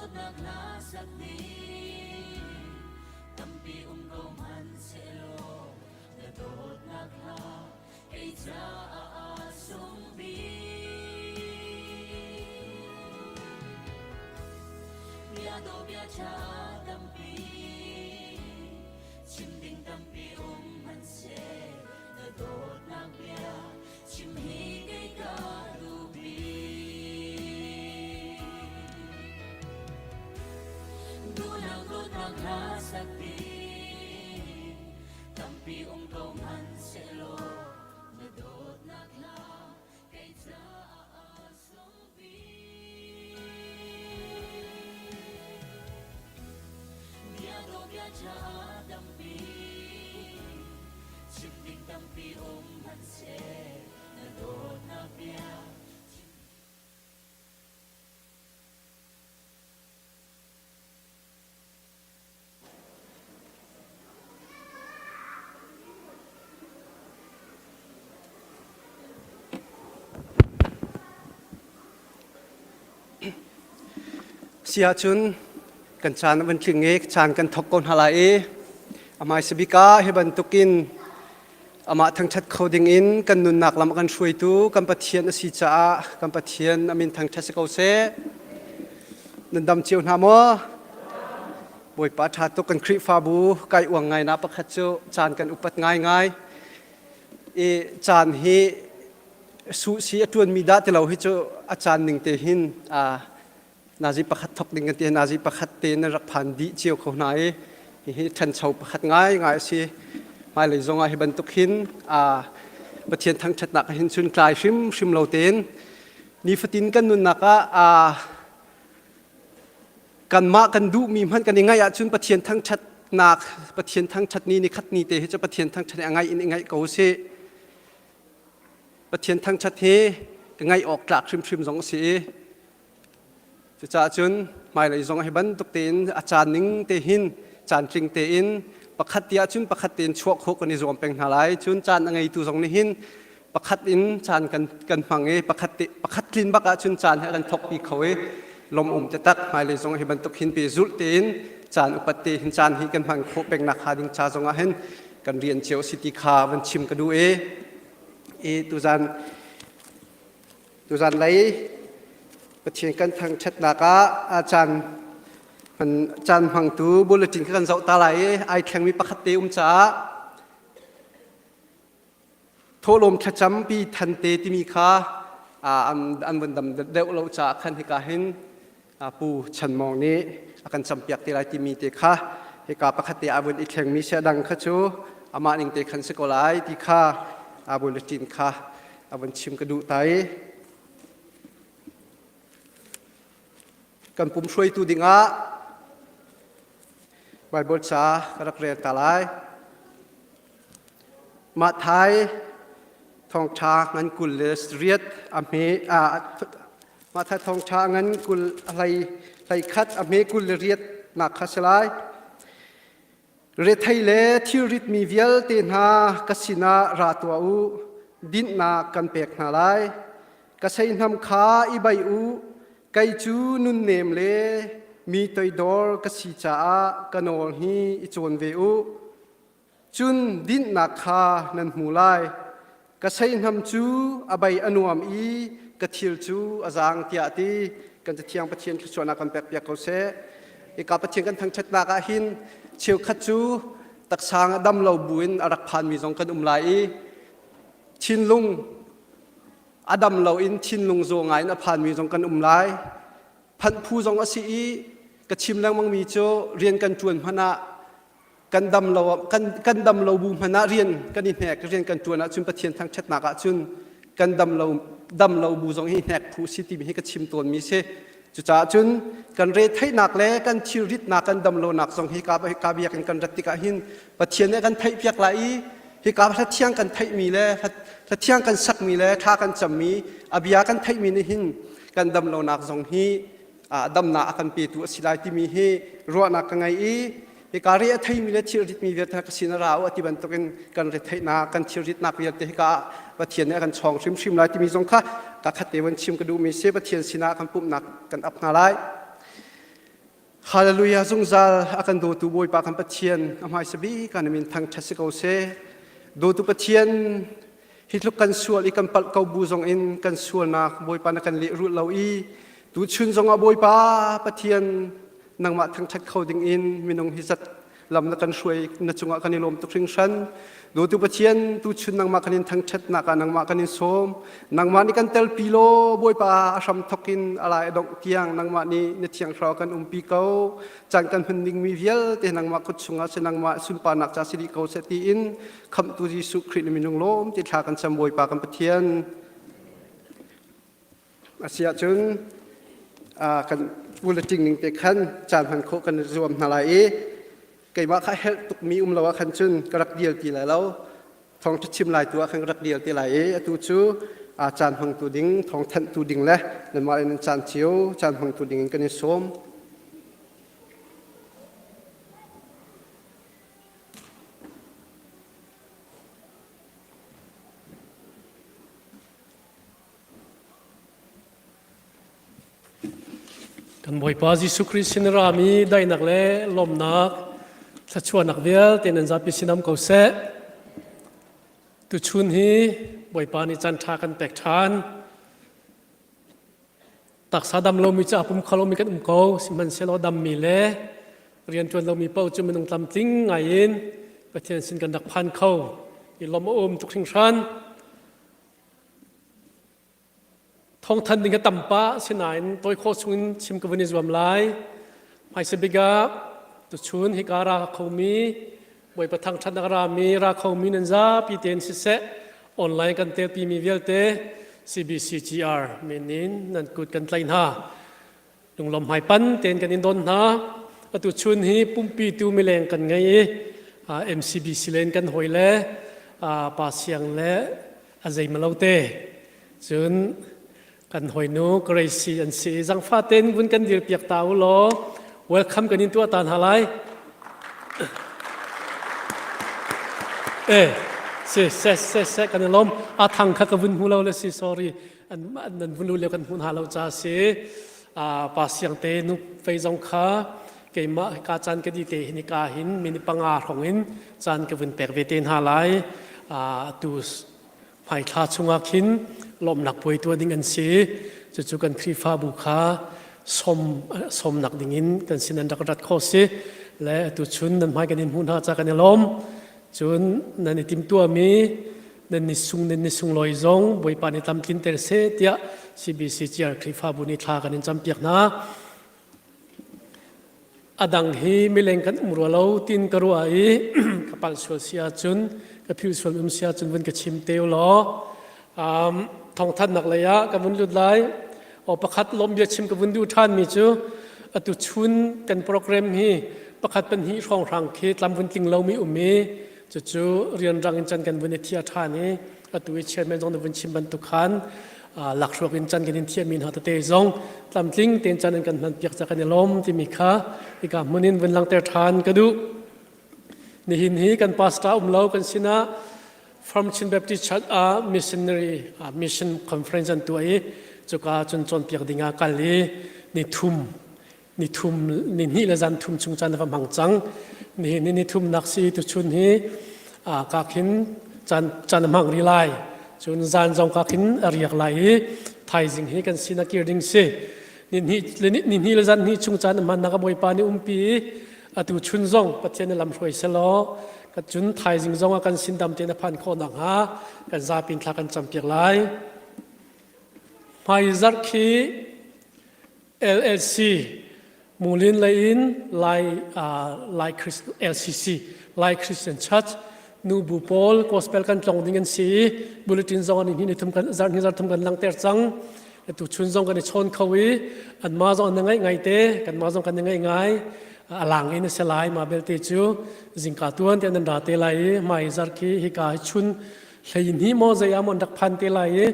dawtnak hla sak ding tampi um ko hmanhsehlaw na dawtnak hla kei caah a sung bik. Bia dawh bia ṭha tampi chim ding tampi um hmanhseh na dawtnak bia chim hi kei ka duh bik. Duhnak dawtnak hla sak ding tampi um ko hmanhsehlaw na dawtnak hla kei caah a sung bik. Bia dawh bia ṭha tampi chim ding tampi um hmanhseh na dawtnak bia chim Si ahcun kan caan a van tling i caan kan thawk ko hna lai i a hmaisa bik ah hi bantukin amah thangṭhat kho dingin kan nunnak lam a kan hruaitu kan Pathian a si caah kan Pathian a min thangṭhat si ko seh. Nan dam cio hna maw? Bawipa ṭha tuk kan Khrihfabu kai uang ngai na pakhat cu caan kan upat ngaingai. I caan hi su si a ṭuanmi dah ti lo hi cu a caan ning te hin nazi pakhat thok ding kan ti nazi pakhat te nan rak phan dih cio kho hna i hihi ṭhancho pakhat ngaingai a si. Hmailei zong ah hi bantuk hin Pathian thangṭhatnak hin cun tlai hrimhrim lo tein nifatin kan nunnak ah kanmah kan duhmi hmanh kan i ngaih ahcun Pathian thangṭhatnak Pathian thangṭhat ni ni khat ni te hi cu Pathian thangṭhat a ngaih in i ngaih ko sih. Pathian thangṭhat hi ka ngaih awk tlak hrimhrim zong a si i cucaah cun hmailei zong hi bantuk tein a caan ning te hin caan tling tein pakhat ti ahcun pakhat tein chuah khawh kan i zuam peng hna lai. Cun caan a ngeitu zong nih hin pakhat in caan kan kan hmang i pakhat te, pakhat tlin bak ahcun caan he kan thawkpi kho i lawm um taktak hmailei zong hi bantuk hin pe zulh tein caan upat te hin caan hi kan hman khawh peng nak hnga ding ca zong ah hin kan rian cio si ti kha van chim ka duh i i tuzan tuzan lei Pathian kan thangṭhatnak ah caan caan hmangtu bulletin kha kan zoh ta lai i ai thlengmi pakhat te um caah thawhlawm thlacam pi thante timi kha an van dam deuh lo caah khan hika hin Pu Chan Mawng nih a kan campiak te lai timi te kha hika pakhat te a vun i thlengmi sia dang kha cu amah ning te khan si ko lai ti kha a bulletin kha a vun chim ka duh tai. Kan pum hruaitu dingah Bible ca ka rak rel ta lai. Matthai thawngṭha ngan 20 le riat a hme Matthai thawngṭha ngan 20 hlei hlei khat a hme 28 nak kha si lai. Rethei le thilritmi vialte hna ka sinah ra tuah u, dinhnak kan pek hna lai. Ka seihnam kha i baih u, kei cu nunnem le mi toidor ka si caah ka nawl hi i cawn ve u. Cun dinhnak kha nan hmu lai. Ka seihnam cu a bei a nuam i ka thil cu a zaang tiah a ti. Kan Cathiang Pathian thluachuahnak kan pekpiak ko seh. Hika Pathian kan thangṭhatnak ah hin cheukhat cu taksang a dam lo buin a rak phanmi zong kan um lai i thinlung a dam lo in thinlung zaw ngai in a phanmi zong kan um lai. Phanh phu zong a si i ka chim lengmangmi cu rian kan ṭuan hmanh ah kan dam lo kan kan dam lo bu hmanh ah rian kan i hnek rian kan ṭuan ahcun Pathian thangṭhatnak ahcun kan dam lo dam lo bu zong hi hnek phu si timi hi ka chim tawnmi si. Cucaah cun kan retheihnak le kan thilritnak kan dam lonak zong hi ka ka biakinn kan rat tikah hin Pathian nih a kan theihpiak lai i hika hla thiang kan theihmi le hla thiang kan sakmi le thla kan cammi a bia kan theihmi nih hin kan dam lonak zong hi damnak a kan petu a si lai timi hi ruahnak ka ngei i hika re a theimi le thilritmi vialte ka sin a ra u a ti bantukin kan retheihnak kan thilritnak vialte hika ah Pathian nih a kan chawng hrimhrim lai timi zong kha ka khat te van chim ka duhmi si Pathian sinah kan pumhnak kan ap hna lai. Hallelujah zungzal a kan dawtu Bawipa kan Pathian a hmaisa bik kan min thangṭhat si ko seh. Dawtu Pathian hi tluk kan sual i kan palh ko bu zong in kan sualnak Bawipa na kan lehrulh lo i tuchun zong ah Bawipa Pathian nangmah thangṭhat kho ding in minung hi zat lam na kan hruai na cungah kan i lawm tuk hringhran. Dawtu Pathian tuchun nangmah kan in thangṭhatnak ah nangmah kan in sawm. Nangmah nih kan telpi law Bawipa a hram thawk in a lai a dongh tiang nangmah nih na thiang thlarau kan umpi ko. Caan kan hman dingmi vialte nangmah kut chungah si nangmah sunparnak ca si dih ko seh tiin khamhtu Jesuh Khrih na minung lawm ti thla kan cam Bawipa kan Pathian. Asiahcun kan bulletin ning te khan caan hman khawh kan zuam hna lai i keimah kha helh tukmi um lo ah khan cun ka rak deal ti lai lo. Thawngṭha chim lai tu ah khan ka rak deal te lai i atu cu caan hmangtu ding, thawngthanhtu ding le nanmah le nan caan cio caan hmangtu ding in kan i sawm. Kan Bawipa Jesuh Khrih sin rami daihnak le lawmhnak thluachuahnak vialte nan zapi sinam ko seh. Tuchun hi Bawipa nih caan ṭha kan pek ṭhan. Taksa dam lomi cu a pum kho lomi kan um ko, sihmanhsehlaw dammi le rianṭuan lomi paoh cu minung tlamtling ngai in Pathian sin kan rak phan kho. I lawm a um tuk hringhran. Thawngthan ding a tam pah sinain tawi khawh chungin chim ka vun i zuam lai. Hmaisa bik ah tuchun hika ra khomi Bawipa thangṭhatnak rami ra khomi nan zapi tein siseh online kan telpimi vialte CBCGR min in nan kut kan tlaih hna. Lunglawm hmaipan tein kan in don hna. Atu chun hi pumpi tu mileng kan ngei i MCBC len kan hawi le pa siang le a zeimalo te cun kan hawinu Gracie an si zangfa tein vun kan dir piak ta u law welcome kan in tuah ta hna lai eh si se se se kan i lawm a thang kha ka vun hmu lo le si sorry an nan vun lu lio kan hmun ha lo cha si a pa siang te nu fei zong kha keimah ka caan ka di te hin ka hin mini panga hrong in caan ka vun pek ve te hna lai tu hmaithla chungah khin lawmhnak puai tuah ding an si cucu kan Khrihfabu kha som somnak ding in kan sin an rak rat kho si le tu chun nan hmai kan in hmuh hna cha kan i lawm cun nan i timtuahmi nan ni sung nan ni sunglawi zong Bawipa nih tlamtlinter seh tiah CBC Ciar Khrihfabu nih thla kan in campiak hna. A dang hi mileng kan um rua lo tin ka ruah i ka palh sual si ahcun ka philh sual um si ahcun vun ka chim te u law um, thawngthannak lei ah ka vun lut lai. O pakhat lawm bia chim ka vun duh ṭhan mi cu atu chun kan program hi pakhat pahnih hrawnghrang khi tlam vun tling lomi um i cucu rianrang in can kan vun i thia ṭhan i atu i chairman zong na vun chim bantuk khan lakhruak in can kan in thiahmi hna tete zong tlamtling tein can in kan hman piak ca kan i lawm timi kha hika hmun in vun langhter ṭhan ka duh. Nihin hi kan pastor um lo kan sinah From Chin Baptist Church ah missionary mission conference an tuah i cuka cun cawnpiak ding ah kal i ni thum ni thum ni hnih le zan thum chung caan va hmang cang ni ni ni thum nak si tu chun hi ka khin caan caan hmang ri lai cun zan zong ka khin a riak lai i thaizing hi kan sin a kir ding si ni hnih ni hnih le zan hnih chung caan hman nak a bawipa nih umpi i atu chun zong pathian nih lam hruai selaw ka cun thaizing zong ah kan sin dam tein a phan khawh nakhnga kan zapin thla kan campiak lai hmai zarh khi LLC Mulin lei in Lai Lai Christ LCC Lai Christian Church nu bu pawl gospel kan tlong ding an si i bulletin zong an hin thum kan zar ni zar thum kan langter cang tu chun zong kan i chawn kho i an ma zong an ngai ngai te kan ma zong kan ngai ngai alang in se lai ma belte cu zingka tuan te nan ra te lai i mai zar khi hika chun hlei ni mo zei amon rak phan te lai i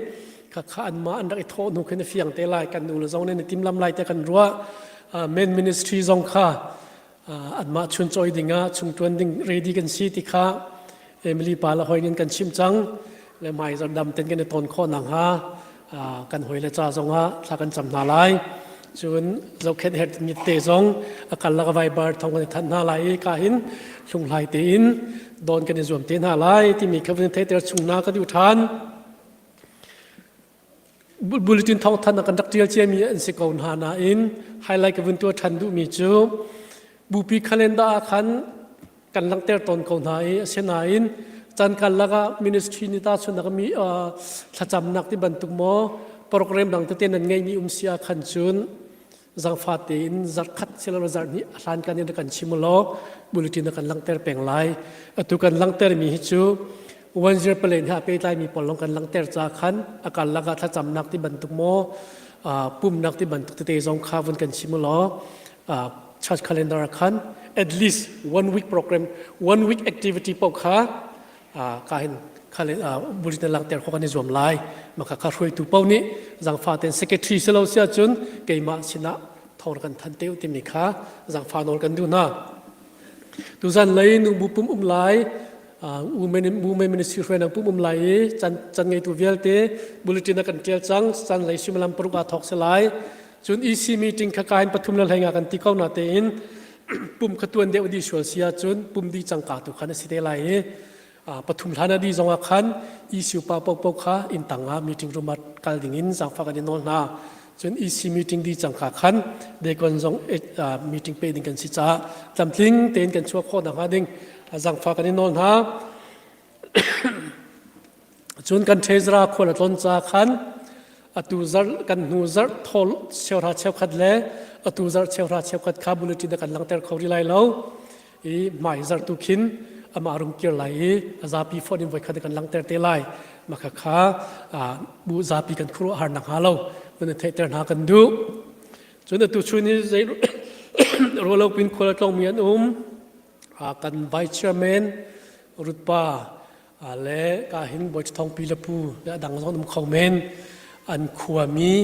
kha kha an ma an rak i thawh hnu khin a fiang te lai kan nu le zong nih tim lam lai te kan ruah main ministry zong kha anmah chun choi ding ah chung tuan ding ready kan si ti kha Emily pa la hoi nin kan chim cang le mai zan dam ten kan i ton khawh nang ha kan hoi le cha zong ah thla kan cam hna lai. Cun zohkhenh herh mi te zong a kal lak Viber thong kan i thanh hna lai i ka hin hlunghlai tein don kan i zuam te hna lai timi kha vun theiter chung hna ka duh ṭhan. Bulletin thawngthan ah kan rak ṭial ciami an si ko hna nain highlight ka vun tuah ṭhan duhmi cu bupi calendar ah khan kan langhter tawn ko hna i asinain caan karlak ah ministry nih tahchunhnak mi thlacamnak ti bantuk maw program dang tete nan ngeihmi um si ah khan cun zangfa tein zarhkhat silalo zarhhnih a hlankan in kan chim law bulletin kan langhter peng lai. Atu kan langhter mi hi cu one zero palen he a pehtlai mi pawl lawng kan langhter ca khan a karlak ah thlacamnak ti bantuk maw pumnak ti bantuk tete zong kha vun kan chim law church calendar ah khan at least one week program one week activity paoh kha ka hin bulletin langhter kho kan i zuam lai. Maka kha hruaitu paoh nih zangfa ten secretary si lo si ahcun keimah sinah thawng kan than te timi kha zangfa nawl kan duh hna. Tuzan lei nubu pum um lai women ministry hruainak pum um lai i chan ngeitu vialte bulletin a kan tial cang. Chan lei suimilam paruk aa thawk si lai. Cun EC meeting kha kain pathum le hleinga kan ti ko na tein pum kha tuan deuh di sual si ahcun pum di cangka tu khan a si te lai i pathum hlan a di zong ah khan EC pa popo kha inn tang ah meeting room ah kal ding in zaangfah kan i nawl hna. Cun EC meeting di cangka khan dekon zong meeting pe ding kan si caah tlamtling tein kan chuah khawh nakhnga ding zaangfah kan i nawl hna. Cun kan treasurer khual a tlawn ca khan atu zarh kan hnu zarh thawl cheuhra cheukhat le atu zarh cheuhra cheukhat kha bulletin kan langhter kho rih lai lo i hmai zarh tu khin amah rung kir lai i a zapi phone in voikhat kan langhter te lai. Maka kha bu zapi kan khuaruah har nak hnga lo vun theihter hna kan duh. Cun atu chun hi zei rualo pin khual a tlongmi an um. Kan vice chairman Rutpa le ka hin Bawi Thawngpi le pu le a dang zong um kho men. An khuami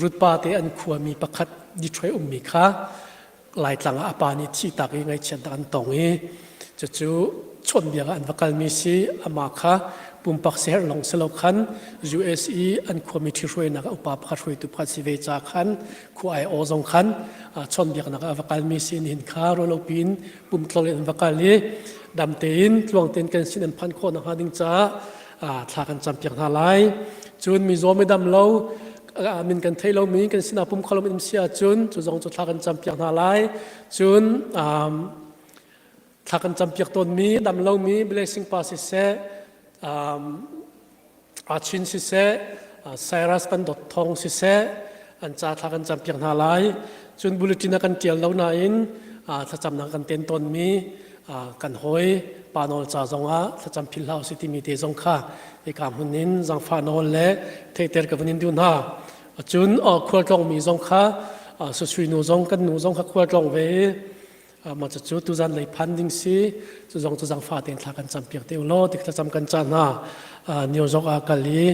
Rutpa te an khuami pakhat Detroit ummi kha Laitlang ah a pa nih thih tak i ngaihchiat an tong i cucu chawnhbiak ah an va kalmi si. Amah kha pumpak siherh lawng si lo khan US i an khuami ṭhihruainak ah upa pakhat hruaitu pakhat si ve ca khan khua ai aw zong khan chawnhbiaknak ah a va kalmi si. Nihin kha ruahlopi in pumtlol in an va kal i dam tein tluang tein kan sin an phanh khawh nakhnga ding caah thla kan campiak hna lai. Cun mizaw midam lo min kan thei lomi kan sinah pum kho lomi um si ahcun cu zong cu thla kan campiak hna lai. Cun thla kan campiak tawnmi dam lomi blessing pa siseh, Achin siseh, Cyrus kan dawt thawng siseh, an ca thla kan campiak hna lai. Cun bulletin a kan ṭial lo nain thlacamnak kan ten tawnmi kan hawi pa nawl ca zongah thlacam philh hlah usih timi te zong kha hika hmun in zangfah nawl le theihter ka vun in duh hna. Cun khualtlawngmi zong kha susui nu zong kan nu zong kha khualtlawng ve i mah cucu tuzan lei phan ding si cu zong cu zangfah tein thla kan campiak te u law tik thlacam kan ca hna. New York ah kal i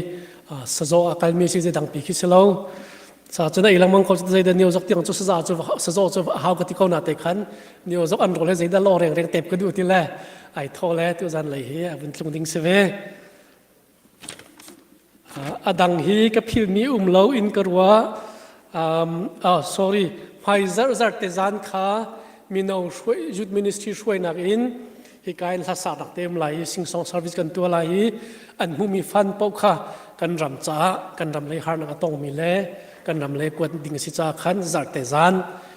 sazaw ah kalmi si zei dangpi khi si lo. Sa cun ei lengmang ko zeidah New York tiang cu saza cu sazaw cu hau ka ti ko na te khan New York an rawl he zeidah law reng reng tep ka duh ti le ai tho le tuzan lei hi a vun tlung ding si ve. A dang hi ka philmi um lo in ka ruah. Oh, sorry, hmai zarh zarh te zan kha mino hruai youth ministry hruainak in hika in hlasak rak te um lai i sing song service kan tuah lai i an hmuhmi fund paoh kha kan ram caah kan ram lei harnak a tongmi le kan ram lei kuat ding a si caah khan zarhte zan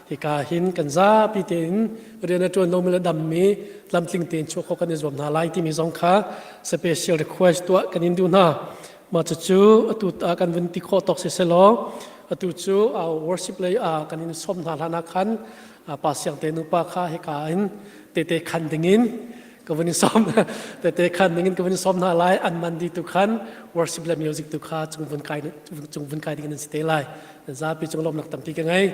hika hin kan zapi tein rian a ṭuan lomi le dammi tlamtling tein chuah khawh kan i zuam hna lai timi zong kha special request tuah kan in duh hna. Mah cucu atu kan vun ti khawh tawk si selaw atu cu worship lei kan in sawm hna hlan ah khan pa siang te nupa kha hika in tete khan dingin ka vun in sawm tete khan dingin ka vun sawm hna lai. An man di tu khan worship le music tu kha cung vun kai cung vun kai dingin an si te lai. Zapi cung lawmnak tampi ka ngei.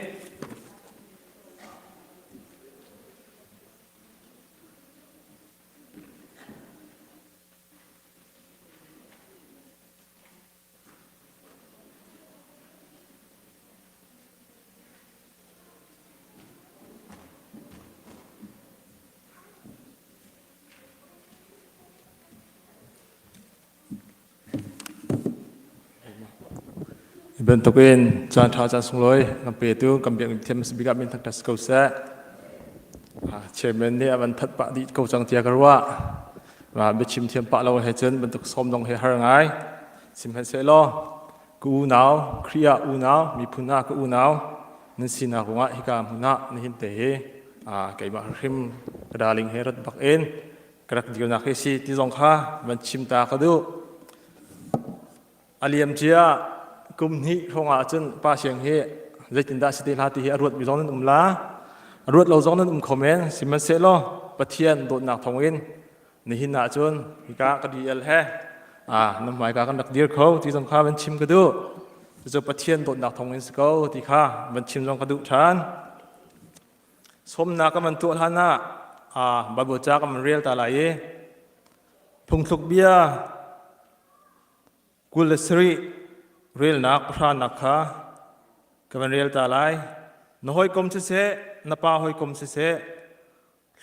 Hi bantukin caan ṭha caan sunglawi kan petu kan biakinn thiam bik ah min thangṭhat si ko seh. Chairman nih a van that pah dih ko cang tiah ka ruah. Biachim thiam pah lo he cun bantuk sawm dong he har ngai. Sihmanhsehlaw ka unau, Khrih ah unau, miphun ah ka unau nan sinak ruangah hika hmun ah nihin te hi keimah hrim ka darling he rat bak in ka rak dirnak hi si ti zong kha van chim ta ka duh. A liamcia kum hnih hrawng ah cun Pa Siang hi zeitindah si te hlah ti hi a ruatmi zong nan um la. A ruat lo zong nan um kho men. Sihmanhsehlaw Pathian dawtnak thawngin nihin ah cun hika ka DL he ah nan hmaika kan rak dir kho ti zong kha van chim ka duh. Cucu Pathian dawtnak thawngin si ko ti kha van chim zong ka duh ṭhan. Sawmnak kan van tuah hlan ah Bible ca kan van rel ta lai i phungthluk bia 27 relnak pahranak kha ka van rel ta lai. Na hawikom siseh, na pa hawikom siseh,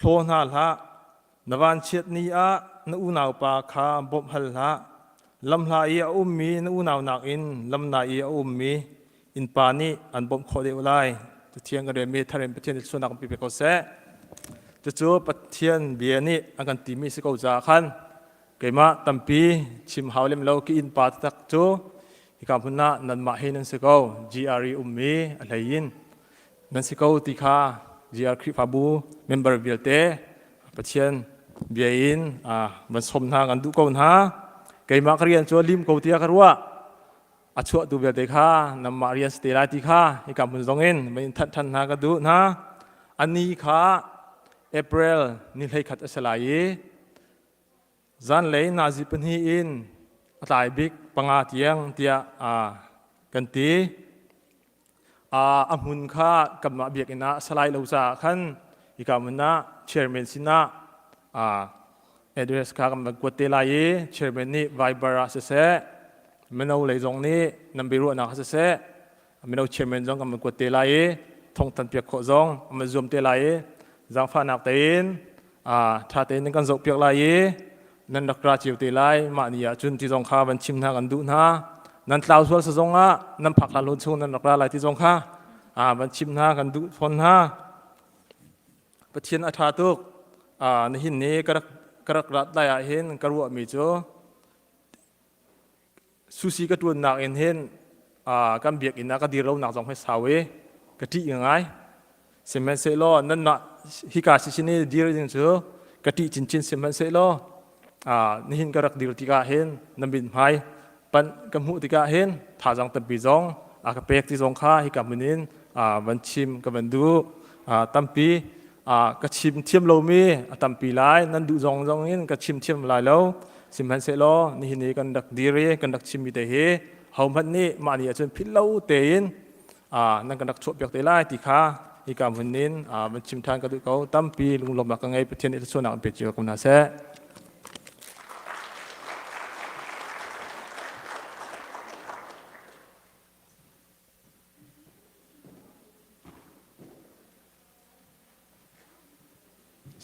hlaw hna hlah. Na vanchiat ni ah na unaupa kha bawmh hal hlah. Lamhla i a ummi na unau nakin lamnai i a ummi innpa nih an bawmh khawh deuh lai. Cathiang kan relmi tharin Pathian nih sualnak kan pe ko seh. Cucu Pathian bia nih an kan timi si ko caah khan Keimah tampi chim hau lem lo ki innpa taktak cu hika hmun ah nanmah hi nan si ko. GRE ummi a hlei in nan si ko ti kha GR Khrihfabu member vialte Pathian bia in van sawm hna kan duh ko hna. Keimah ka rian cu a lim ko tiah ka ruah. A chuahtu vialte kha nanmah rian si te lai ti kha hika hmun zong in van in thanh ṭhan hna ka duh hna. Ani kha April ni 11 a si lai i Zanlei nazi pahnih in a tlai bik panga tiang tiah kan ti. A hmun kha kanmah biakinn ah a si lai lo caah khan hika hmun ah chairman sinah address kha kan van kuat te lai i chairman nih Viber ah siseh mino lei zong nih nan biaruahnak ah siseh mino chairman zong kan van kuat te lai i thawngthan piak khawh zong an van zuam te lai i zaangfahnak tein ṭha tein nan kan zohpiak lai i nan rak ra cio te lai mah ni ah cun ti zong kha van chim hna kan duh hna nan tlau sual sa zong ah nan phak hlan chung nan rak ra lai ti zong kha van chim hna kan duh fawn hna Pathian a ṭha tuk nihin ni ka rak ka rak rat lai ah hin ka ruahmi cu Susi ka ṭuannak in hin kan biakinn ah ka dir lonak zong hi sau i ka ṭih ngai. Sihmanhsehlaw nanmah hika sisin i dir ding cu ka ṭih chinchin sihmanhsehlaw nihin ka rak dir tikah hin na mithmai panh ka hmuh tikah hin thazaang tampi zong a ka pek ti zong kha hika hmun in van chim ka van duh. Tampi ka chim thiam lomi a tampi lai nan duh zong zong in ka chim thiam lai lo sihmanhsehlaw nihin i kan rak dir i kan rak chimmi te hi hohmanh nih mah ni ahcun philh lo tein nan kan rak chuahpiak te lai ti kha hika hmun in van chim ṭhan ka duh ko tampi lunglawmnak ka ngei Pathian nih thluachuahnak in pe cio ko hna seh.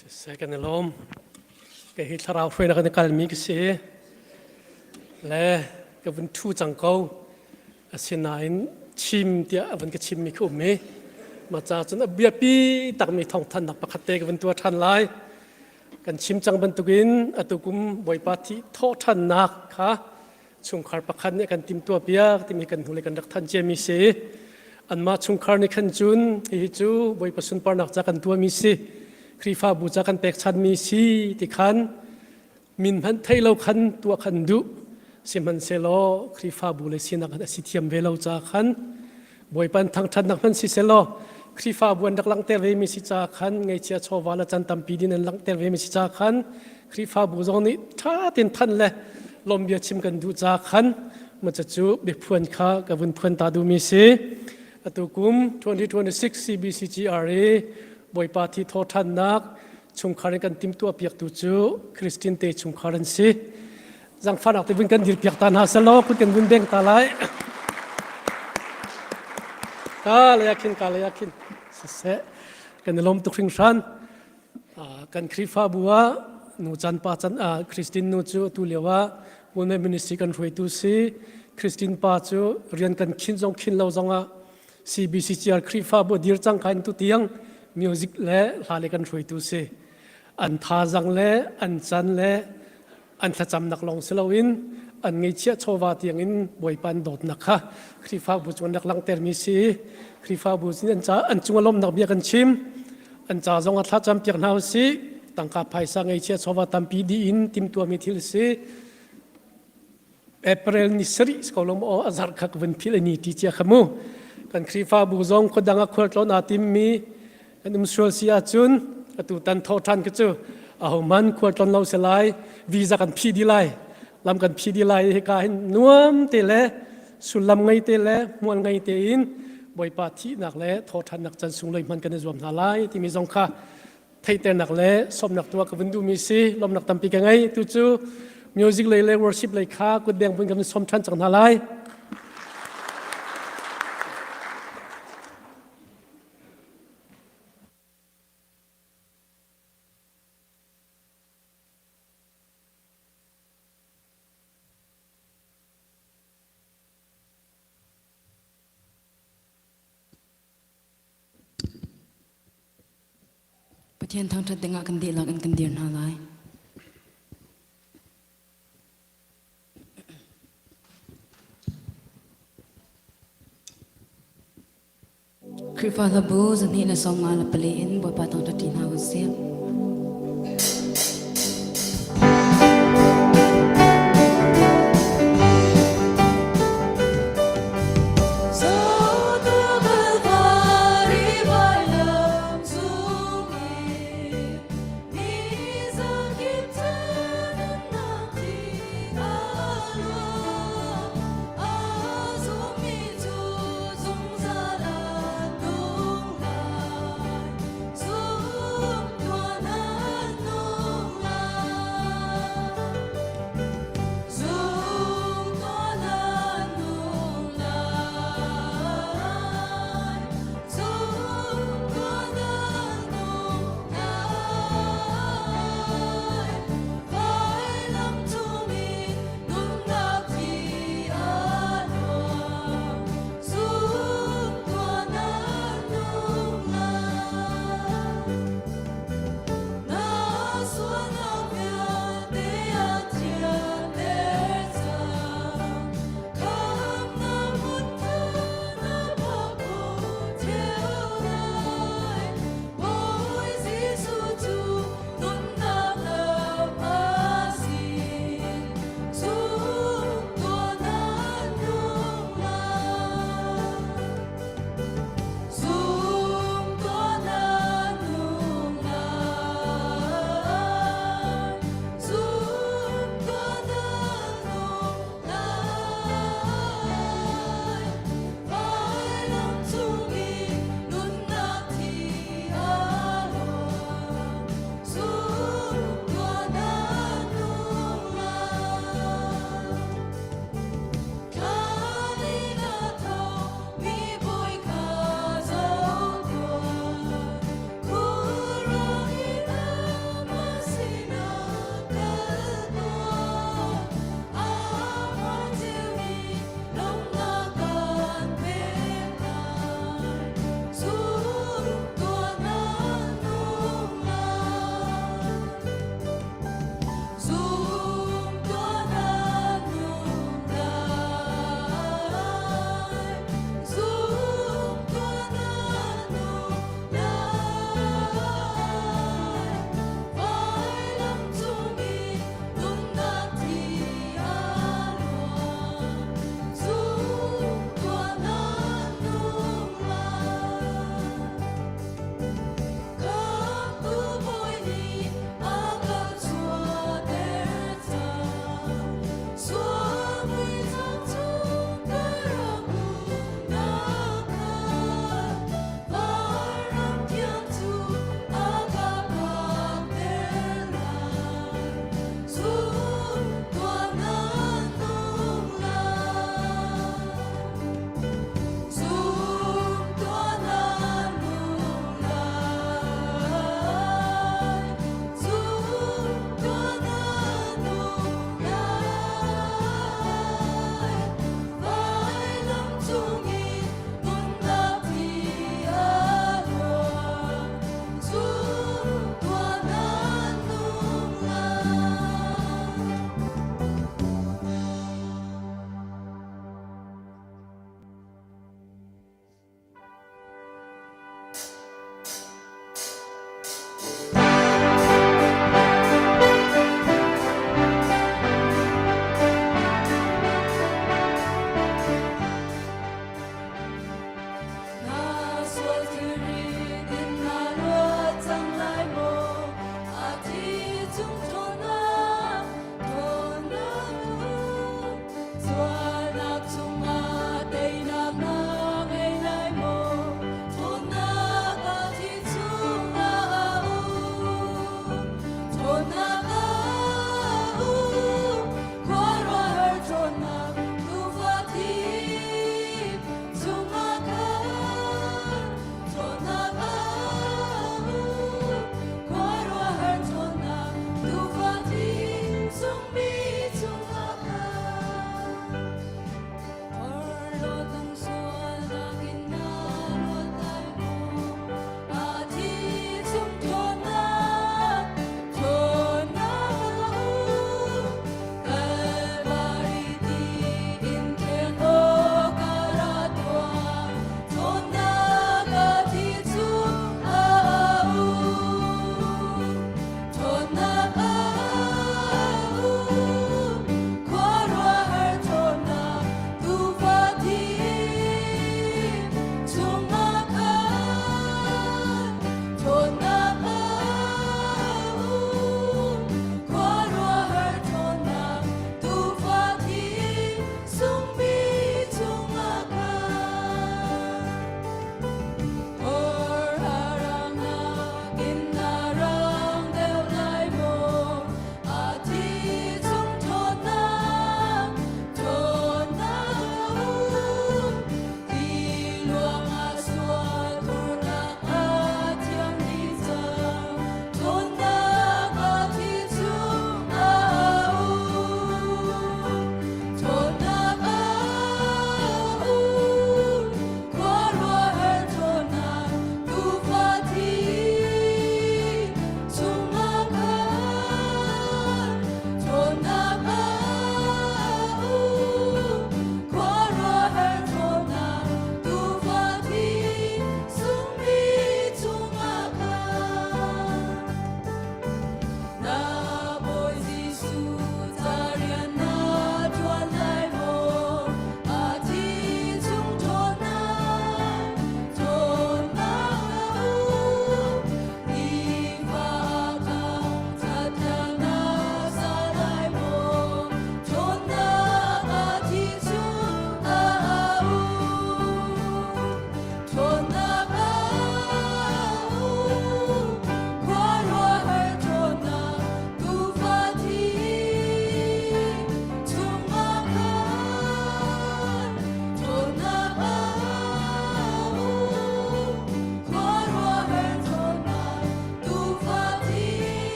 Siseh kan i lawm. Kei hi thlarau hruainak in a kalmi ka si. Le ka vun ṭhu cang ko. Asinain chim tiah a vun ka chimmi ka um i mah ca cun a biapi takmi thawngthanhnak pakhat te ka vun tuah ṭhan lai. Kan chim cang bantukin atu kum Bawipa thih thawhṭhannak kha chungkhar pakhat nih kan timtuah piak timi kan hnulei kan rak thanh ciami si. Anmah chungkhar nih khan cun hihi cu Bawipa sunparnak ca kan tuahmi si, Khrihfabu ca kan pekchanmi si ti khan min hmanh thei lo khan tuah khan duh. Sihmanhsehlaw Khrihfabu le sinak a si thiam ve lo ca khan Bawipa an thangṭhatnak hmanh si sehlaw Khrihfabu an rak langhter vemi si ca khan ngeichia chawva le can tampi din an langhter vemi si ca khan Khrihfabu zong nih ṭha tein thanh le lawmbia chim kan duh ca khan maca cu biaphuan kha ka vun phuan ta duhmi si. Atu kum 2026 CBCGR i Bawipa thi thawṭhannak chungkhar in kan timhtuah piaktu cu Christine te chungkhar an si. Zangfahnak te vun kan dir piak ta hna selaw kut kan vun beng ta lai. Ka le khin ka le khin siseh kan i lawm tuk hringhran. Kan Khrihfabu ah nu chan pa chan Christine nu cu atu lio ah Women Ministry kan hruaitu si. Christine pa cu rian kan khin zong khin lo zongah CBCCR Khrihfabu dir cang kha in tu tiang music le hla le kan hruaitu si. An thazang le an can le an thlacamnak lawng si loin an ngeihchiah chawva tiangin Bawipa an dawtnak kha Khrihfabu cu an rak langhtermi si. Khrihfabu sin an ca an cung a lawmnak bia kan chim. An ca zong ah thlacam piak hna usih. Tangka phaisa ngeihchiah chawva tampi dih in timhtuahmi thil si. April ni sarih ko lo maw a zarh kha ka vun philh ni ti cia kha mu kan Khrihfabu zong khuadang ah khualtlawn aa timmi kan um sual si ahcun atu tan thawh ṭhan ka cu ahohmanh khualtlawn lo si lai visa kan phi dih lai lam kan phi dih lai hika hin nuam te le sullam ngei te le hmual ngei tein Bawipa thihnak le thawhṭhannak can sunglawi hman kan i zuam hna lai timi zong kha theihternak le sawmnak tuah ka vun duhmi si lawmnak tampi ka ngei tu cu music lei le worship lei kha kutbeng vun kan sawm ṭhan cang hna lai. Pathian thangṭhat dingah kan dihlak in kan dir hna lai. Khrihfa hlabu 254 in Bawipa thangṭhat ṭi hna u sih.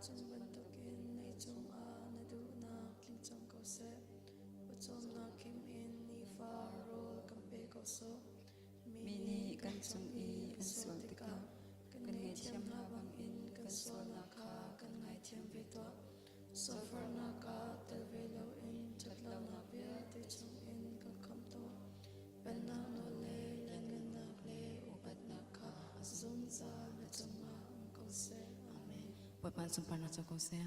Vancung bantukin leicung ah na duhnak tling cang ko seh. Pawcawmnak khim in nifa rawl kan pe ko sawh. Mi nih kan cung i an sual tikah kan ngaihthiam hna bangin kan sualnak kha kan ngaithiam ve tuah. Sualfarnak ah tel ve loin ṭhatlonak vialte chungin kan khamh tuah. Pennak nawl le lianngannak le upatnak kha zungzal na cungah um ko seh. Amen. Bawipa sunparnak co ko seh.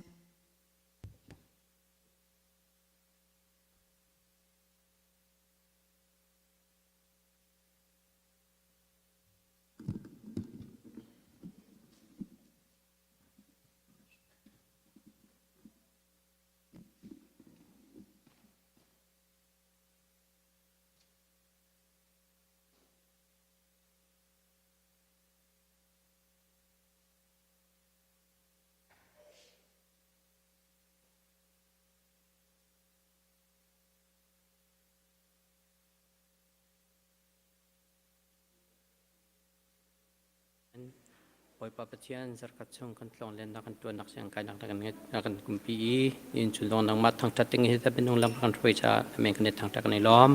Bawipa Pathian zarkhat chung kan tlawnglennak kan tuannak siang kainak na kan na kan kumpi i in chun zong nangmah thangthat ding hi minung lam kan hruai caah amen kan i thangthat kan i lawm.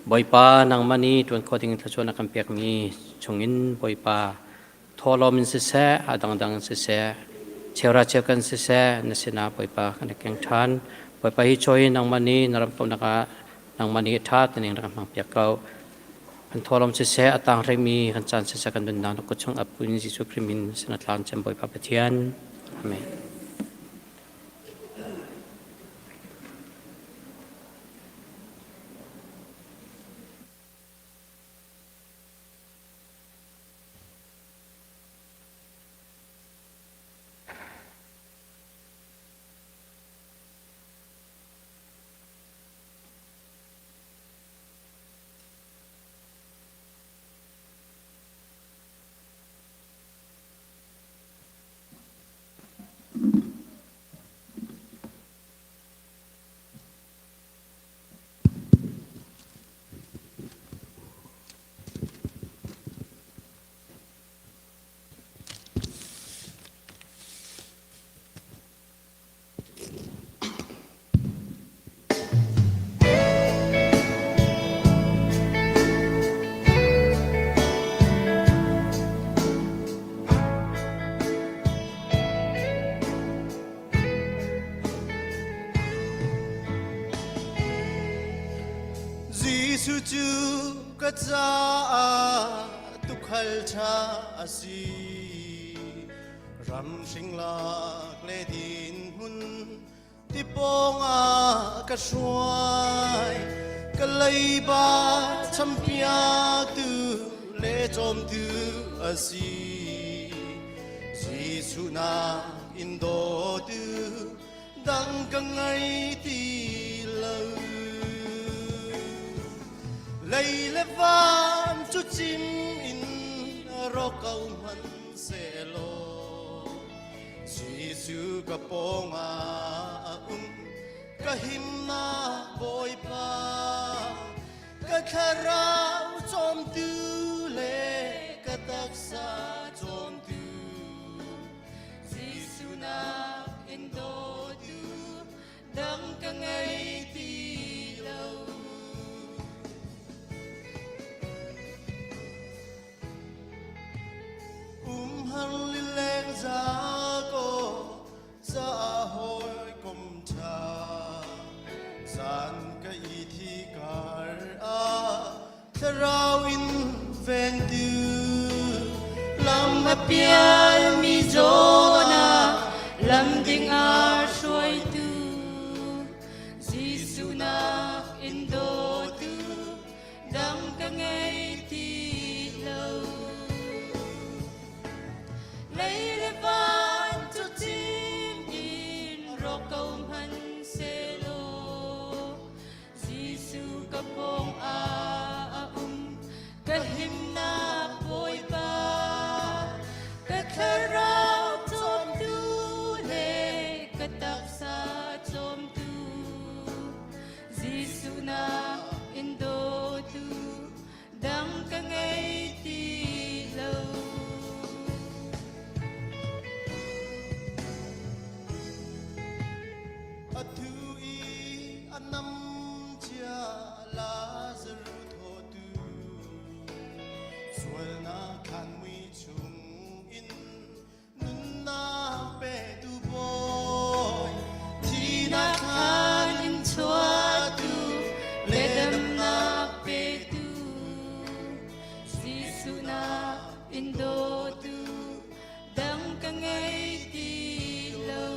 Bawipa nangmah nih tuan kho ding thluachuah na kan pekmi chungin Bawipa thawhlawm in siseh a dangdang in siseh cheuhra cheukan siseh na sinah Bawipa kan i keng ṭhan. Bawipa hi chawi nangmah nih na ram kauhnak ah nangmah nih ṭha tein rak hmang piak ko. Kan thawlawm siseh, a tang rihmi kan caan siseh, kan nunnak na kut chung ap in Jesuh Khrih min sin a tlan cem Bawipa Pathian. Amen. Jesuh cu ka caah tukhal ṭha a si. Ram hring lak le din hmun ti pawng ah ka hruai. Ka leiba champiaktu le cawmtu a si. Jesuh nak in dawtu dang ka ngei ti lo. Lei le van cu cim in ro ko hmanh sehlaw Jesuh ka pawngah a um ka himnak Bawipa ka thlarau cawmtu le ka taksa cawmtu Jesuh nak in dawtu dang ka ngei ti lo. Umhar lileng za ko za hawikom ṭha zan ka i thi kar ah thlarau in vengtu lam a pial mi zawn ah lam ding ah hruaitu Jesuh nak in dawtu dang ka ngei ti lo. Lei le van cu cim in rawk ko hmanh sehlaw Jesuh ka pawng ah a um ka himnak Bawipa ka thlarau cawmtu le ka taksa. Thihnak thlan mui chung in nunnak petu Bawi, thihnak thlan in chuahtu le damnak petu, Jesuh na in dawtu dang ka ngei ti lo.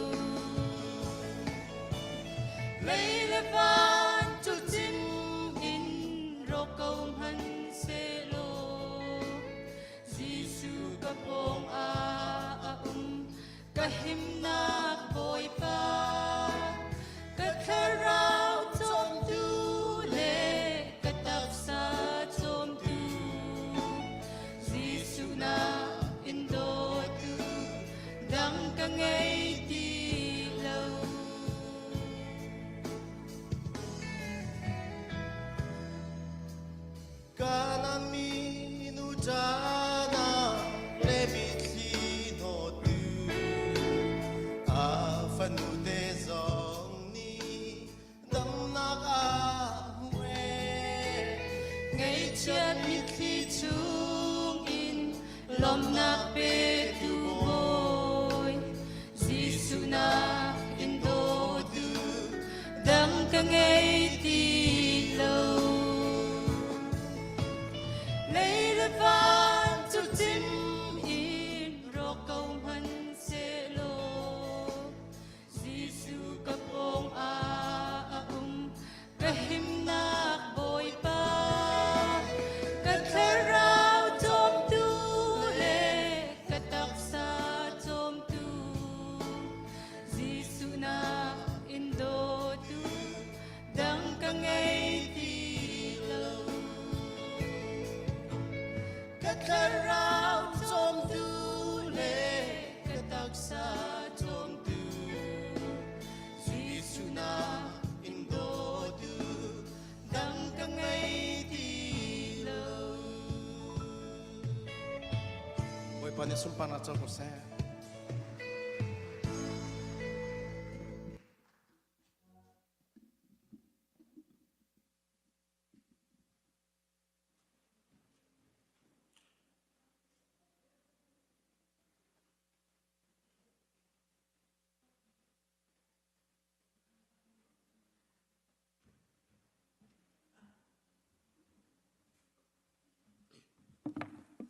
Lei le van cu cim in rawk ko hmanhsehlaw, Jesuh ka pawng ah a um, ka himnak Bawipa. Ka thlarau cawmtu le ka taksa cawmtu, Jesuh na in dawtu dang ka ngei ti lo. Kanaan mi nu cana le mitthli hnawttu a fanu te zong nih damnak a hmu ee. Ngaihchiat mitthli chungin lawmhnak petu Bawi, Jesuh na in dawtu dang ka ngei ti lo. Lei le van cu cim in rawk ko hmanhsehlaw, Jesuh ka pawng ah a um, ka himnak Bawipa. Ka thlarau cawmtu le ka taksa cawmtu, Jesuh na in dawtu dang ka ngei ti lo. Ka thlarau cawmtu le ka taksa cawmtu, Jesuh na in dawtu dang ka ngei ti lo. Bawipa nih sunparnak co ko seh.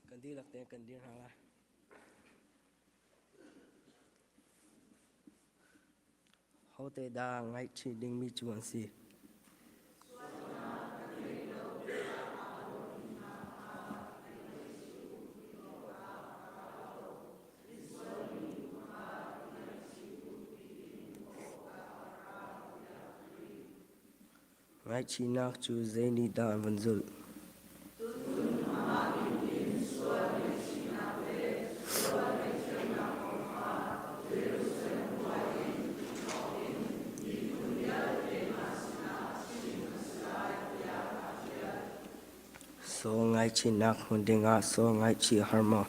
Kan dihlak tein kan dir hna lai. Hote dah ngaihchih dingmi cu an si? Ngaihchihnak cu zei nih dah an van zulh? Saw ngaihchihnak hmun dingah saw ngaihchih a har maw?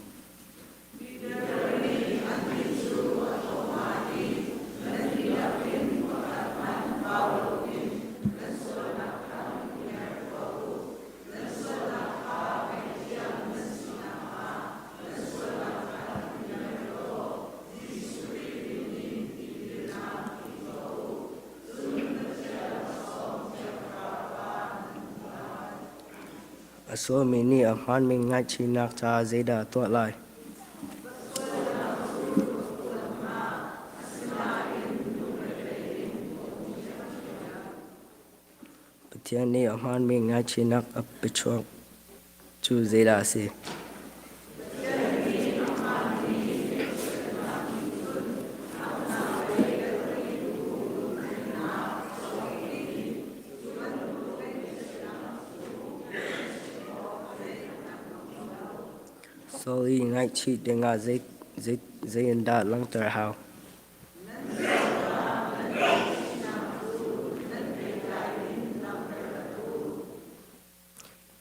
A sualmi nih a hmaanmi ngaihchihnak caah zeidah a tuah lai? Pathian nih a hmaanmi ngaihchihnak a pechuak cu zeidah a si? Saul i ngaihchih dingah zei in dah langhter a hau?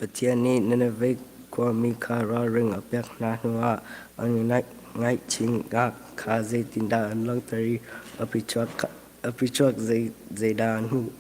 Pathian nih Nineveh khuami kha ralring a pek hna hnuah an ngaihchihnak kha zeitindah an langhter i a phichuak zeidah an hmuh?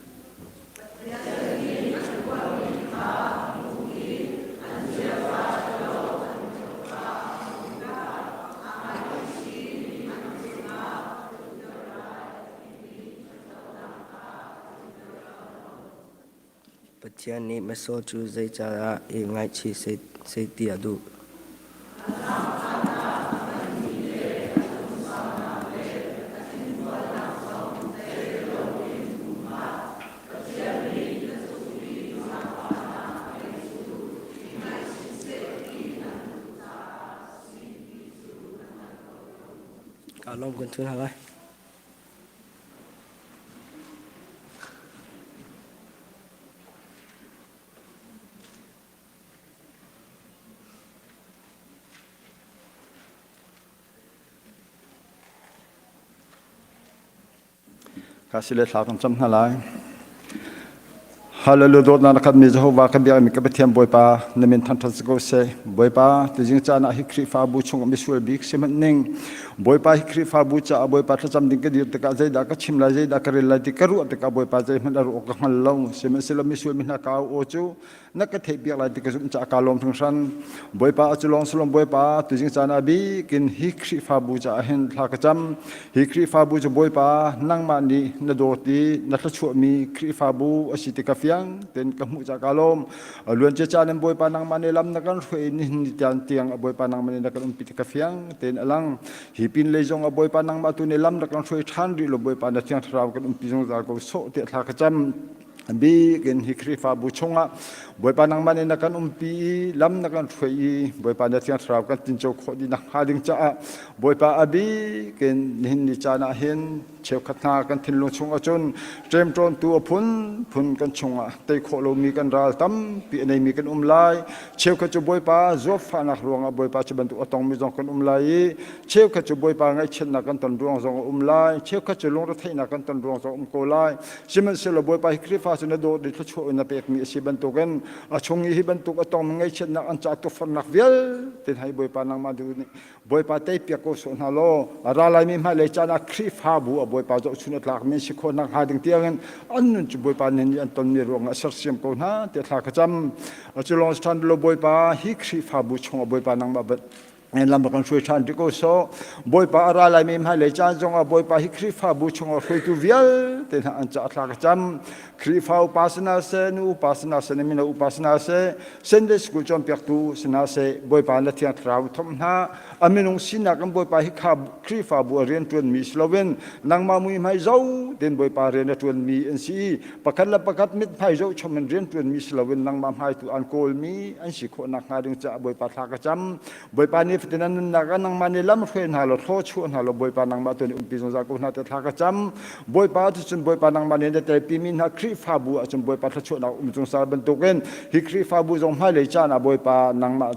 Pathian nih misual cu zeicahdah i ngaihchih seh ti a duh? Kaa lawm kan ṭun hna lai. Ka si le thla kan cam hna lai. Hallelujah dawtnak na khatmi Jehovah ka biakmi ka Pathian Bawipa na min thangṭhat si ko seh. Bawipa tuzing caan ah hi Khrihfabu chung misual bik si hmanh ning. Bawipa hi Khrihfabu caah Bawipa thlacam ding ka dir tikah zeidah ka chim lai zeidah ka rel lai ti ka ruah tikah Bawipa zeihmanh a ruah ka hngal lo. Sihmanhsehlaw misual mi hna ka au aw cu na ka theihpiak lai ti ka zumh caah kaa lawm hringhran. Bawipa a cu lawng si lawm Bawipa tuzing caan ah bikin hi Khrihfabu caah hin thla ka cam. Hi Khrihfabu cu Bawipa nangmah nih na dawt i na thluachuahmi Khrihfabu a si ti ka fiang tein ka hmuh caah kaa lawm. Luancia caan in Bawipa nangmah nih lam na kan hruai i nihin ni tiang tiang a Bawipa nangmah nih na kan umpi ti ka fiang tein a lang. Hi pin lei zong a Bawipa nangmah tu nih lam na kan hruai ṭhan rih lo Bawipa na Thiang Thlarau kan umpi zungzal ko sawh tiah thla ka cam. Bik in hi Khrihfabu chungah Bawipa nangmah nih na kan umpi i lam na kan hruai i Bawipa na Thiang Thlarau kan tinco khawh dih nakhnga ding caah Bawipa a bik in nihin ni caan ah hin cheukhat hna kan thinlung chung ahcun ṭemṭawntu a phunphun kan chungah tei khawh lomi kan ral tampi a neimi kan um lai. Cheukhat cu Bawipa zawtfahnak ruangah Bawipa cu bantuk a tongmi zong kan um lai i cheukhat cu Bawipa ngaihchiatnak kan ton ruang zong a um lai. Cheukhat cu lungretheihnak kan ton ruang zong a um ko lai. Sihmanhsehlaw Bawipa hi Khrihfa cu na dawt i thluachuah in na pekmi a si bantukin a chung i hi bantuk a tongmi ngaihchiatnak an caah tukforhnak vialte hna hi Bawipa nangmah duh nih Bawipa teipiak ko sawh hna law a ra laimi hmailei caan ah Khrihfabu a Bawipa zohchun a tlakmi an si khawh nakhnga ding tiangin an nun cu Bawipa nih an tonmi ruangah sersiam ko hna tiah thla ka cam. Cu lawng si ṭhan lo Bawipa hi Khrihfabu chungah Bawipa nangmah lam kan hruai ṭhan rih ko sawh. Bawipa a ra laimi hmailei caan zongah Bawipa hi Khrihfabu chungah hruaitu vialte hna an caah thla ka cam. Khrihfa upa si hna seh, nu upa si hna seh, mino upa si hna seh, Sunday school cawnpiaktu si hna seh, Bawipa na Thiang Thlarau thomh hna. A minung sinak in Bawipa hi kha Khrihfabu a rian ṭuanmi si loin nangmah muihmai zo tein Bawipa rian a ṭuanmi an si i pakhat le pakhat mithmai zohchom in rian ṭuanmi si loin nangmah hmaitu an kawlmi an si khawh nakhnga ding caah Bawipa thla ka cam. Bawipa nih fatin an nunnak ah nangmah nih lam hruai hna law thlaw chuah hna law Bawipa nangmah tu nih umpi zungzal ko hna tiah thla ka cam. Bawipa cucun Bawipa nangmah nih na telpimi hna Khrihfabu ahcun Bawipa thluachuahnak um zungzal bantukin hi Khrihfabu zong hmailei caan ah Bawipa nangmah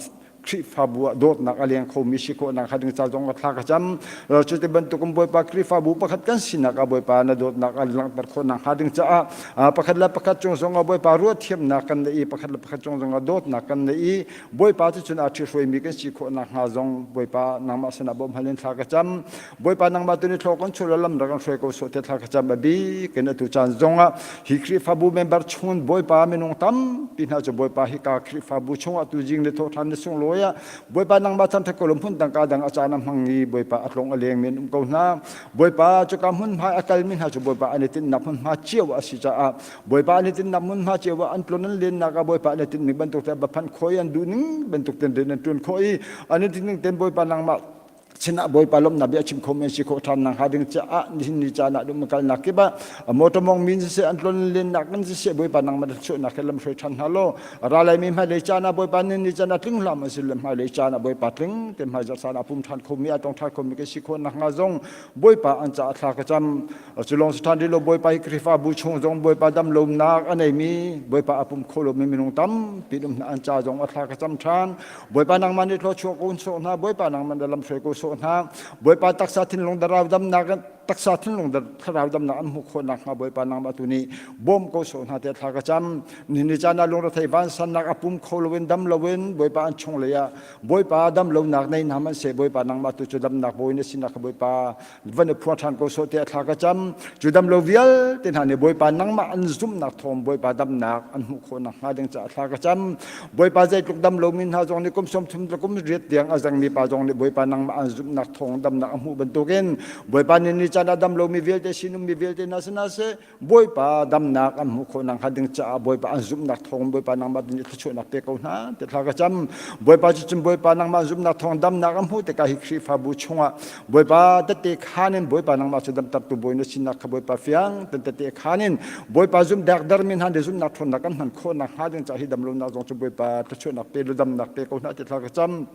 Khrihfabu ah dawtnak a leng khomi si khawhnak hnga ding ca zong thla ka cam. Cuti bantukin Bawipa Khrihfabu pakhat kan sinak ah Bawipa na dawtnak a langhter khawhnak hnga ding caah pakhat le pakhat cung zong ah Bawipa ruahthiamnak kan neih i pakhat le pakhat cung zong ah dawtnak kan neih i Bawipa cu cun aa ṭhihruaimi kan si khawh nakhnga zong Bawipa nangmah sinah bawmh hal in thla ka cam. Bawipa nangmah tu nih thlaw kan chuah lam rak kan hruai ko sawh tiah thla ka cam. A bik in atu caan zongah hi Khrihfabu member chungin Bawipa minung tampi hna cu Bawipa hika Khrihfabu chungah tu jing le thawhṭhan ni sunglawi ah Bawipa nangmah chan ṭhat ko lo hmun dang ka dang a caan a hmang i Bawipa a tlong a leng men um ko hna. Bawipa cuka hmunhma a kalmi hna cu Bawipa an i tinhnak hmunhma cio a si caah Bawipa nih tinnak hmunhma cio ah an tlun an lennak ah Bawipa nih tinhning bantuk te va phanh khawh i an duhning bantuk ten rian an ṭuan khawh i an i tinhning ten Bawipa nangmah sinah Bawipa lawmhnak bia chim kho men si khawh ṭhan nakhnga ding caah nihin ni caan ah dum kalnak kip ah motor mong min siseh an tlon lennak in siseh Bawipa nangmah chuahnak he lam hruai ṭhan hna law ralai mi hmailei caan ah Bawipa nih ni caan ah tling hlam an si le hmailei caan ah Bawipa tling te hmaizarh caan ah pum ṭhan kho mi a tong ṭhan kho mi kan si khawh nakhnga zong Bawipa an caah thla ka cam Cu lawng si ṭhan rih lo Bawipa hi Khrihfabu chung zong Bawipa dam lomnak a neimi Bawipa a pum kho lomi minung tampi um hna an ca zong a thla ka cam ṭhan. Bawipa nangmah nih thluachuah ko sawh hna Bawipa nangmah nih lamhruai ko sawh hna Bawipa taksa thinlung darau damnak taksa thinlung thlarau damnak an hmuh khawh nakhnga Bawipa nangmah tu nih bawm ko sawh hna tiah thla ka cam. Nihin ni caan ah lungrethei vansannak a pum kho loin dam loin Bawipa an chung lei ah Bawipa dam lonak nei hna hmanhseh Bawipa nangmah tu cu damnak bawi na sinak kha Bawipa van i phuang ṭhan ko sawh tiah thla ka cam. Cu dam lo vialte hna nih Bawipa nangmah an zumhnak thawng Bawipa damnak an hmuh khawh nakhnga ding caah thla ka cam. Bawipa zeitluk dam lomi hna zong nih kum 30 le kum riat tiang a zengmi pa zong nih Bawipa nangmah an zumhnak thawng damnak a hmuh bantukin Bawipa nih ni caan. caan ah dam lomi vialte sinum mi vialte hna si hna seh Bawipa damnak an hmuh khawh nakhnga ding caah Bawipa an zumhnak thawng Bawipa nangmah din i thluachuahnak pe ko hna ti thla ka cam. Bawipa cu cun Bawipa nangmah zumhnak thawng damnak an hmuh tikah hi Khrihfabu chungah Bawipa tette khaan in Bawipa nangmah cu damtertu Bawi na sinak kha Bawipa fiang ten tette khaan in Bawipa zumh dermi hna nih zumhnak ṭhawnnak kan hman khawh nakhnga ding caah hi damlonak zong cu Bawipa thluachuahnak pe lu damnak pe ko hna ti thla ka cam.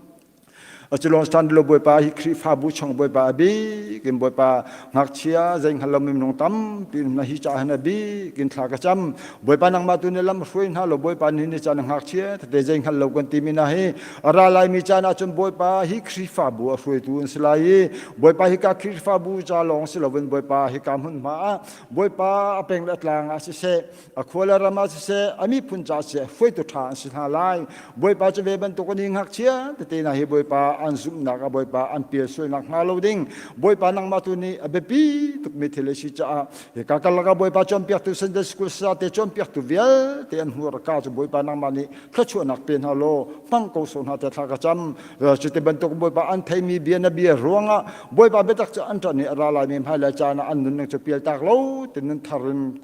Aculong stand lo Bawipa hi Khrihfabu chung Bawipa a bik in Bawipa ngakchia zei hngal lo minung tampi na hi ca han a bik in thla ka cam. Bawipa nangmah tu nih lam hruai hna lo Bawipa ni ni caan ngakchia tete zei hngal lo kan ti mi na hi a ra lai mi caan ahcun Bawipa hi Khrihfabu a hruaitu an si lai i Bawipa hi ka Khrihfabu ca lawng si loin Bawipa hi ka hmunhma ah Bawipa a peng le a tlang ah siseh a khua le ram ah siseh a miphun ca siseh hruaitu ṭha an si hna lai Bawipa cu ve bantuk an i ngakchia tete hna hi Bawipa an zumhnak ah Bawipa an pial sualnak hnga lo ding Bawipa nangmah tu nih a biapi tukmi thil a si caah hika karlak ah Bawipa cawnpiaktu Sunday School sate cawnpiaktu vialte an hmur ka cu Bawipa nangmah nih thluachuahnak pe hna law hmang ko sawh hna te thla ka cam cuti bantuk Bawipa an theimi bia na bia ruangah Bawipa biatak cu an ṭan i a ra laimi hmailei caan ah an nunning cu pial tak lo ti nun thar in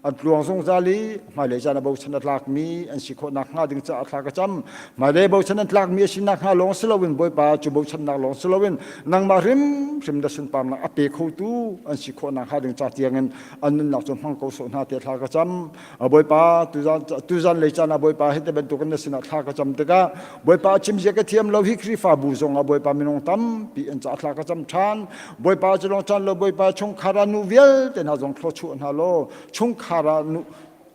an tluang zungzal i hmailei caan a bochan a tlakmi an si khawh nakhnga ding caah thla ka cam. Hmailei bochan an tlakmi a si nakhnga lawng si loin Bawipa cu bochannak lawng si loin nangmah hrimhrim na sunparnak a pe khotu an si khawh nakhnga ding ca tiangin an nunnak cu hmang ko sawh hna tiah thla ka cam. Bawipa tuzan tuzan lei caan ah Bawipa hi te bantukin na sinah thla ka cam tikah Bawipa a chim zia ka thiam lo hi Khrihfabu zong ah Bawipa minung tampi an caah thla ka cam ṭhan. Bawipa cu lawng caan lo Bawipa chungkhar ah nu vialte hna zong thluachuah hna law chungkhar ah nu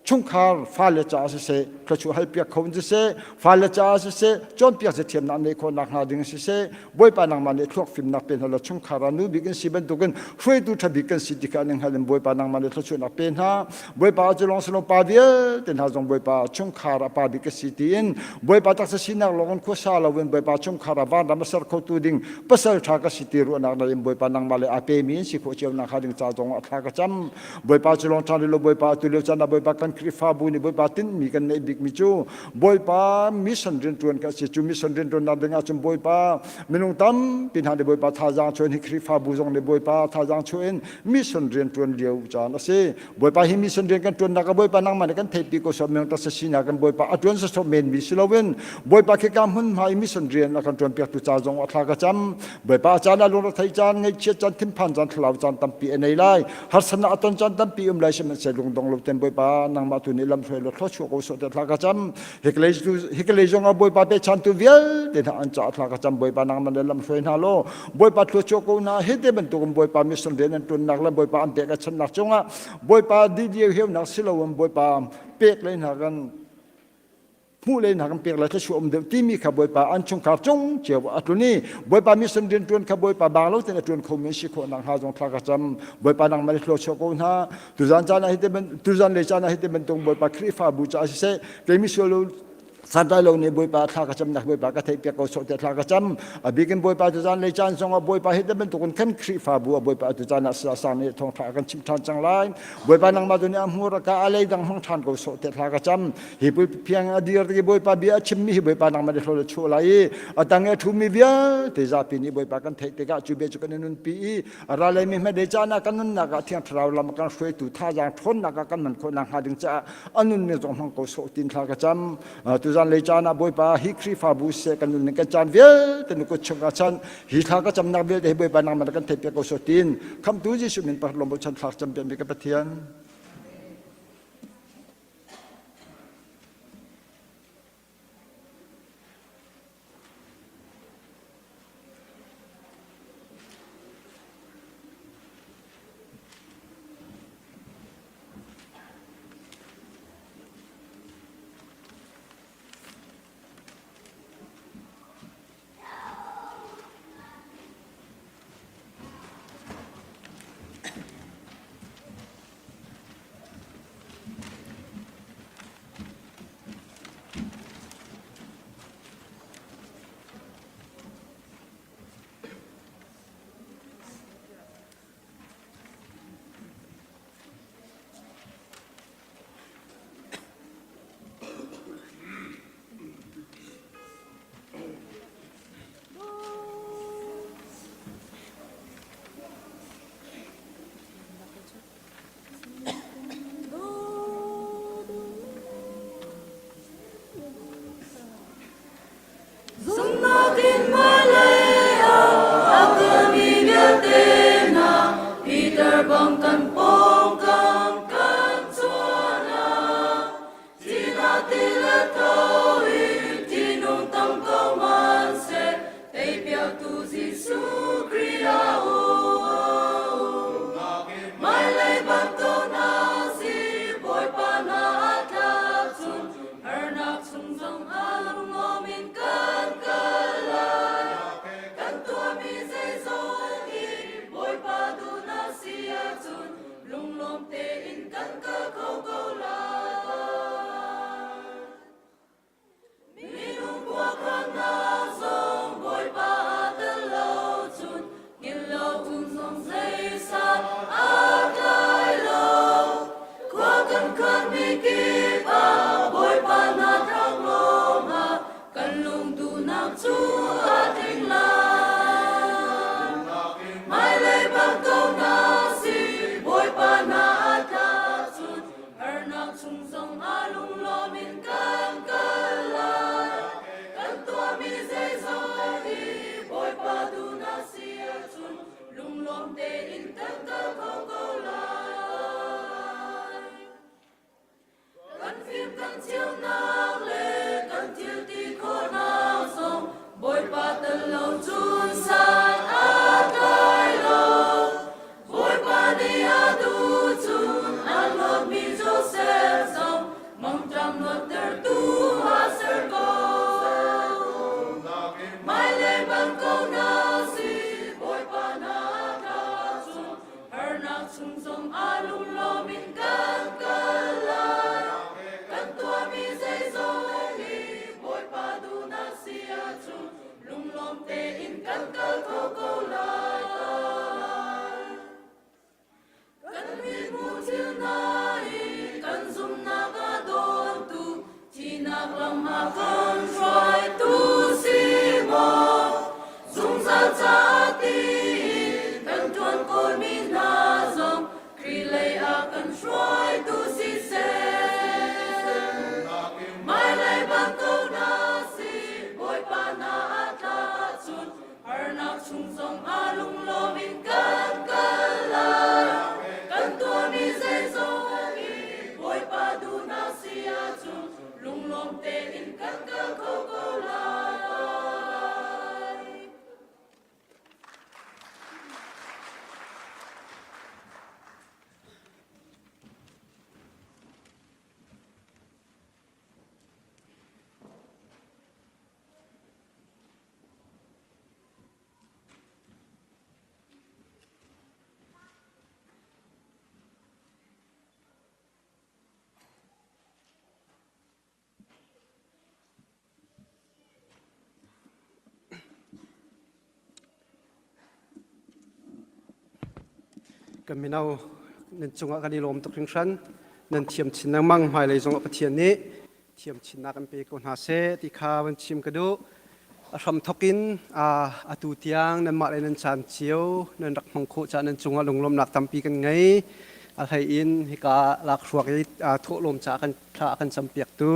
chungkhar fale caah siseh thluachuah halpiak kho in siseh fale caah siseh cawnpiak zathiamnak neih khawh nak hnga ding siseh Bawipa nangmah nih thluak fimnak pe hna law chungkhar ah nu bik in si bantukin hruaitu ṭha bik kan si ti kha an hngal in Bawipa nangmah nih thluachuahnak pe hna Bawipa cu lawng silong pa vialte hna zong Bawipa chungkhar a pa bik ka si tiin Bawipa taksa sinak lawng in khuasa loin Bawipa chungkhar ah vanram a ser khotu ding pasal ṭha ka si ti ruahnak na in Bawipa nangmah le aa pemi in si khawh cio nak hnga ding ca zong ah thla ka cam. Bawipa cu lawng ṭhan lo Bawipa atu lio caan ah Bawipa kan Khrihfabu nih Bawipa tinhmi kan neih bikmi cu Bawipa mission rianṭuan ka si cu mission rianṭuannak ding ahcun Bawipa minung tampi hna nih Bawipa thazaang chuah in hi Khrihfabu zong nih Bawipa thazaang chuah in mission rianṭuan lio caan a si. Bawipa hi mission rian kan ṭuannak ah Bawipa nangmah nih kan theihpi ko sawh minung taksa sinak in Bawipa a ṭuan sawsawh menmi si loin Bawipa khika hmunhma i mission rian a kan ṭuanpiaktu ca zong a thla ka cam. Bawipa a caan ah lungre caan, ngaihchiat caan, thinphan caan, thlarau caan tampi a nei lai. Harsatnak a ton caan tampi um lai sihmanhsehlaw lungdong lo ten Bawipa nangmah tu nih lamhruai law thluachuah ko sawh te thla ka cam. Hikalei zong ah Bawipa pechantu vialte hna an caah thla ka cam. Bawipa nangmah le lamhruai hna law Bawipa thluachuah ko hna hi te bantukin Bawipa mission rian an ṭuannak le Bawipa an pek a channak cungah Bawipa didio heunak si loin Bawipa pek lei hna kan hmuh lei hna kan pek lai thluachuah um deuh timi kha Bawipa an chungkhar cung cio a tlun i Bawipa mission rian ṭuan kha Bawipa bang lo tein a ṭuan khomi si khawh nakhnga zong thla ka cam Bawipa nangmah le thluachuah ko hna tuzan caan ah hi te tuzan lei caan ah hi te bantuk Bawipa Khrihfabu caah siseh kei misual santlai lo nih Bawipa thla ka camnak Bawipa ka theihpiak ko sawh tiah thla ka cam a bikin Bawipa tu zan lei caan zongah Bawipa hi te bantukin kan Khrihfabu a Bawipa tu caan ah sa sang nih thawngtha kan chim ṭhan cang lai Bawipa nangmah tu nih a hmur ka a lei dang hmang ṭhan ko sawh tiah thla ka cam hi piang a dir ti Bawipa bia a chimmi hi Bawipa nangmah nih hlawl a chuah lai i a tang i a ṭhumi vialte zapi nih Bawipa kan theih tikah cu bia cu kan i nunpi i a ra leimi hmailei caan ah kan nunnak ah Thiang Thlarau lam a kan hruaitu thazaang ṭhawnnak ah kan hman khawh nakhnga ding caah a nunmi zong hmang ko sawh tin thla ka cam tuzan lei caan ah Bawipa hi Khrihfabu seh kan nunning kan caan vialte na kut chungah chan hi thla ka camnak vialte hi Bawipa nangmah na kan theihpiak ko sawh tin khamtu Jesuh min pakhat lawm bochan thlak cam piakmi ka Pathian kan kal kho ko lai. Kan fim kan thiamnak le kan thil ti khawhnak zong Bawipa tel lo cun san a tlai lo. Bawipa nih a duh cun a hlawtmi Josef zong mangṭam luattertu a ser ko. Hmailei bang ko na si, Bawipa na tla cung harnak chung zong ah lunglawm in kan kal lai. Kan tuahmi zeizong hi Bawipa duhnak si ahcun lunglawm tein kan kal kho ko lai. Kan mithmuh thil hna i kan zumhnak a dawntu thihnak lam ah kan hruaitu si maw? Zungzal caah tiin kan ṭuan kawlmi hna zong Khrih lei ah kan hruaitu siseh. Hmailei bang ko hna si, Bawipa hna a tla ahcun harnak chung zong ah lunglawm in kan kal lai. Kan tuahmi zeizong hi Bawipa duhnak si ahcun lunglawm tein kan kal kho ko lai. Kan mino nan cungah kan i lawm tuk hringhran. Nan thiam chin lengmang hmailei zongah Pathian nih thiam chinnak an pe ko hna seh ti kha van chim ka duh. A hram thok in atu tiang nanmah le nan caan cio nan rak hmang khawh caah nan cungah lunglawmhnak tampi kan ngei. A hlei in hika lakhruak i thawhlawm caah kan thla a kan campiaktu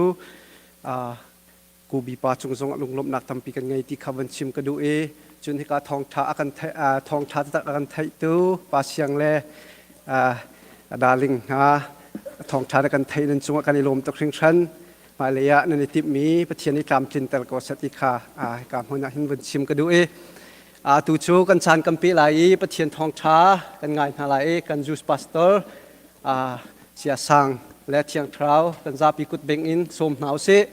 Kubi pa cung zong lunglawmhnak tampi kan ngei ti kha van chim ka duh i cun hika thawngṭha a kan thawngṭha taktak a kan theihtu Pa Siang le darling hna thawngṭha na kan theih nan cungah kan i lawm tuk hringhran. Hmailei ah nan i timhmi Pathian i tlamtlinter ko seh ti kha hika hmun ah hin vun chim ka duh i atu cu kan caan kan pe lai i Pathian thawngṭha kan ngai hna lai i kan Jews pastor Sia Sang le Thiang Thlarau kan zapi kut beng in sawm hna usih.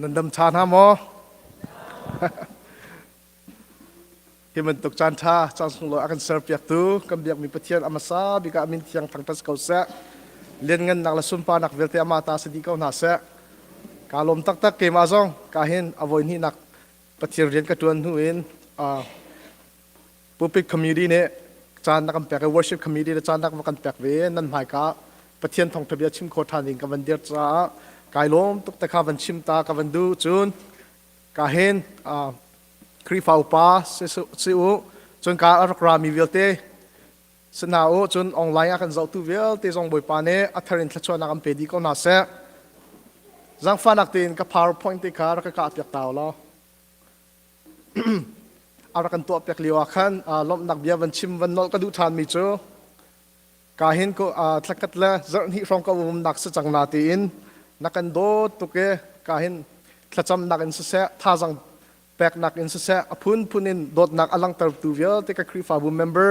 Nan dam ṭha hna maw? Hi bantuk caan ṭha caan sunglawi a kan serpiaktu kan biakmi Pathian a hmasa bik ah a min thiang thangṭhat ko seh. Lianngannak le sunparnak vialte amah ta si dih ko hna seh. Kaa lawm taktak keimah zong ka hin a voi hnihnak Pathian rian ka ṭuan hnu in pulpit committee nih caan na kan pek i worship committee le caan na kan pek ve nan hmaika Pathian thawngtha bia chim kho ṭhan ding ka van dir caah kai lawm tuk te kha van chim ta ka van duh cun ka hin Khrihfa upa si u cun ka a rak rami vialte sina u cun online ah kan zohtu vialte zong Bawipa nih a thar in thluachuahnak an pe dih ko hna seh zangfahnak tein ka PowerPoint te kha rak ka kah piak ta u law A rak kan tuahpiak lio ah khan lawmhnak bia van chim van nolh ka duh ṭhanmi cu ka hin ko thlakhat le zarhhnih hrawng ka umnak si cang na tiin na kan dawt tuk i ka hin thlacamnak in siseh thazang peknak in siseh a phunphun in dawtnak a langhtertu vialte ka Khrihfabu member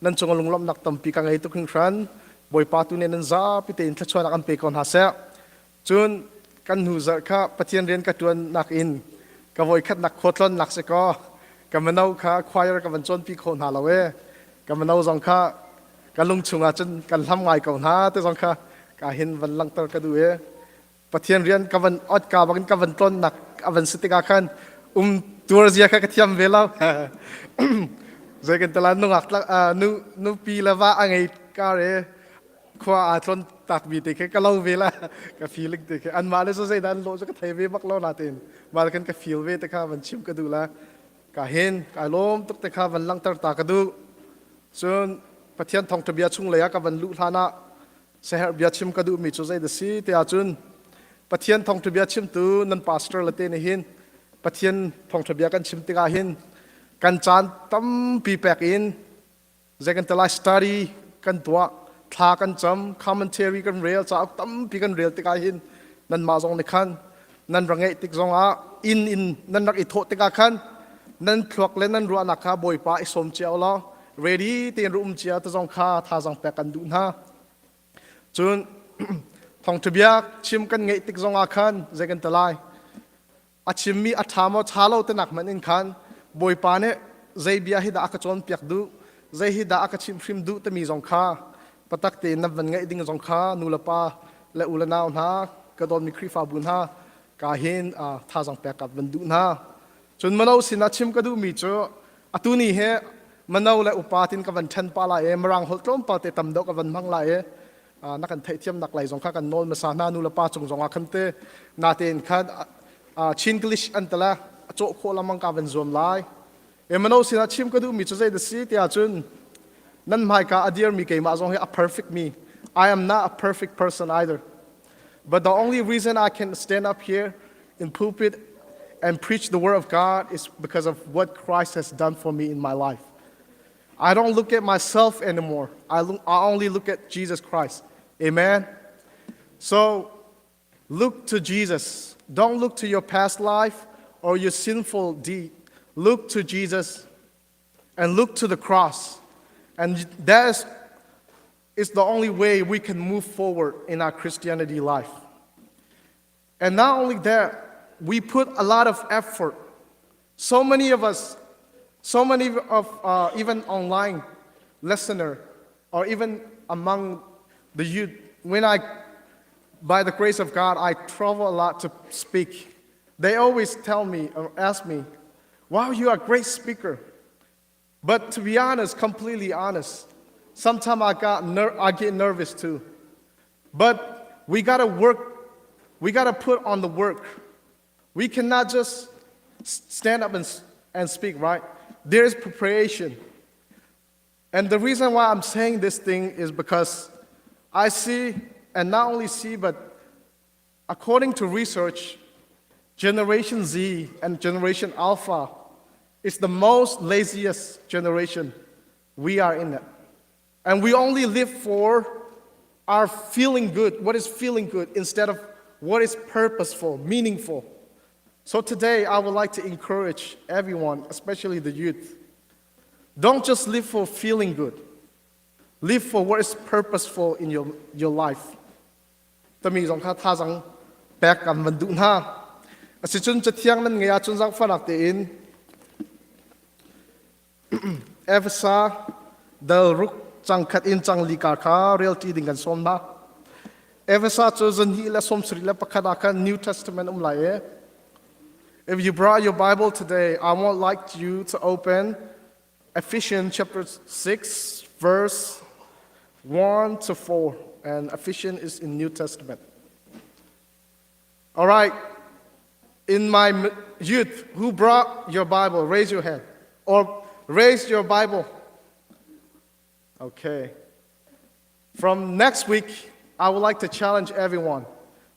nan cung lunglawmhnak tampi ka ngei tuk hringhran Bawipa tu nih nan zapi tein thluachuahnak an pe ko hna seh Cun kan hnu zarh kha Pathian rian ka ṭuannak in ka voikhatnak khualtlawnnak si kaw ka mino kha choir ka van cawnpi kho hna lo ee. Ka mino zong kha ka lung chungah cun kan hlam ngai ko hna ti zong kha ka hin van langhter ka duh i Pathian rian ka van ot ka bangin ka van tlawnnak a van si tikah khan um tuar zia kha ka thiam ve lo. Zei kan tala nungak tlak nu nupi le va a ngei kar i khua aa tlon takmi te khi ka lo ve la ka feeling te khi anmah le cu zeidah an lawh cu ka thei ve bak lo natein mah kan ka feel ve te kha van chim ka duh la ka hin kai lawm tuk te kha van langhter ta ka duh. Cun Pathian thawngṭha bia chung lei ah ka van luh hlan ah seherh bia chim ka duhmi cu zei da si ti ahcun Pathian thawngṭha bia chimtu nan pastor le te nih hin Pathian thawngṭha bia kan chim tikah hin kan caan tampi pek in zei kan ti lai study kan tuah thla kan cam commentary kan rel cauk tampi kan rel tikah hin nanmah zong nih khan nan ra ngeih tik zongah inn in nan rak i thawh tikah khan nan thluak le nan ruahnak kha Bawipa i sawm cio law ready tein ra um cia te zong kha thazang pek kan duh hna cun thawngṭha bia chim kan ngeih tik zongah khan zei kan ti lai a chimmi a ṭha maw ṭha lo tinak hmanh in khan Bawipa nih zei bia hi dah a ka cawnpiak duh zei hi dah a ka chimhhrim duh timi zong kha patak tein nan van ngeih ding zong kha nu le pa le u le nau hna ka dawtmi Khrihfabu hna ka hin thazang pek ka van duh hna cun mano sinah chim ka duhmi cu atu ni he mano le upa tin ka van ṭhen pa lai i mirang holh tlawmpal te tam deuh ka van hmang lai i na kan theihthiamnak lei zong kha kan nawl hmasa hna nu le pa cung zong ah khan te natein khan Chinglish an tala a cawh khawh lamang ka van zuam lai e mano sinah chim ka duhmi cu zei da si tiah cun nan hmaika a dirmi keimah zong hi a perfect mi I am not a perfect person either but the only reason I can stand up here in pulpit and preach the word of God is because of what Christ has done for me in my life I don't look at myself anymore. I, look, I only look at Jesus Christ. Amen. So look to Jesus. Don't look to your past life or your sinful deed. Look to Jesus and look to the cross. And that is, is the only way we can move forward in our Christianity life. And not only that, we put a lot of effort. So many of us, so many of uh, even online listener, or even among the youth, when I, by the grace of God, I travel a lot to speak. They always tell me or ask me, wow, you are a great speaker. But to be honest, completely honest, sometimes I, got ner- I get nervous too. But we gotta work, we gotta put on the work. We cannot just stand up and, and speak, right? There is preparation. And the reason why I'm saying this thing is because I see, and not only see, but according to research, Generation Z and Generation Alpha is the most laziest generation we are in it. And we only live for our feeling good, what is feeling good, instead of what is purposeful, meaningful. So today, I would like to encourage everyone, especially the youth, don't just live for feeling good. Live for what is purposeful in your, your life. Tami zong kha thazang pek kan van duh hna. Asicun cathiang nan ngei ahcun zaangfahnak tein Efesa dal ruk cang khat in cang li kar kha rel ṭi ding kan sawm hna. Efesa cu zanhnih le 71 ah khan New Testament um lai i If you brought your Bible today, I would like you to open Ephesians chapter 6, verse 1 to 4. And Ephesians is in New Testament. All right. In my youth, who brought your Bible? Raise your hand. Or raise your Bible. Okay. From next week, I would like to challenge everyone.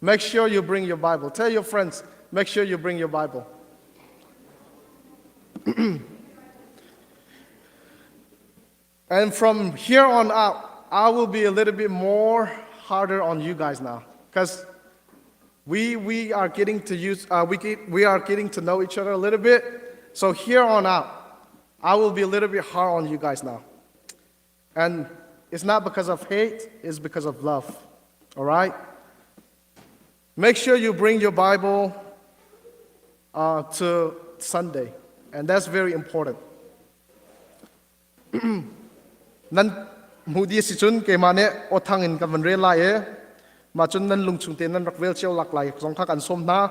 Make sure you bring your Bible. Tell your friends, make sure you bring your Bible. and from here on out, I will be a little bit more harder on you guys now because we, we are getting to use uh, we, get, we are getting to know each other a little bit. So here on out, I will be a little bit hard on you guys now. And it's not because of hate, it's because of love. All right? Make sure you bring your Bible uh, to Sunday, and that's very important. nan hmuh dih si cun keimah nih awthang in kan van rel lai i mah cun nan lung chung te nan rak rel cio lak lai zong kha kan sawm hna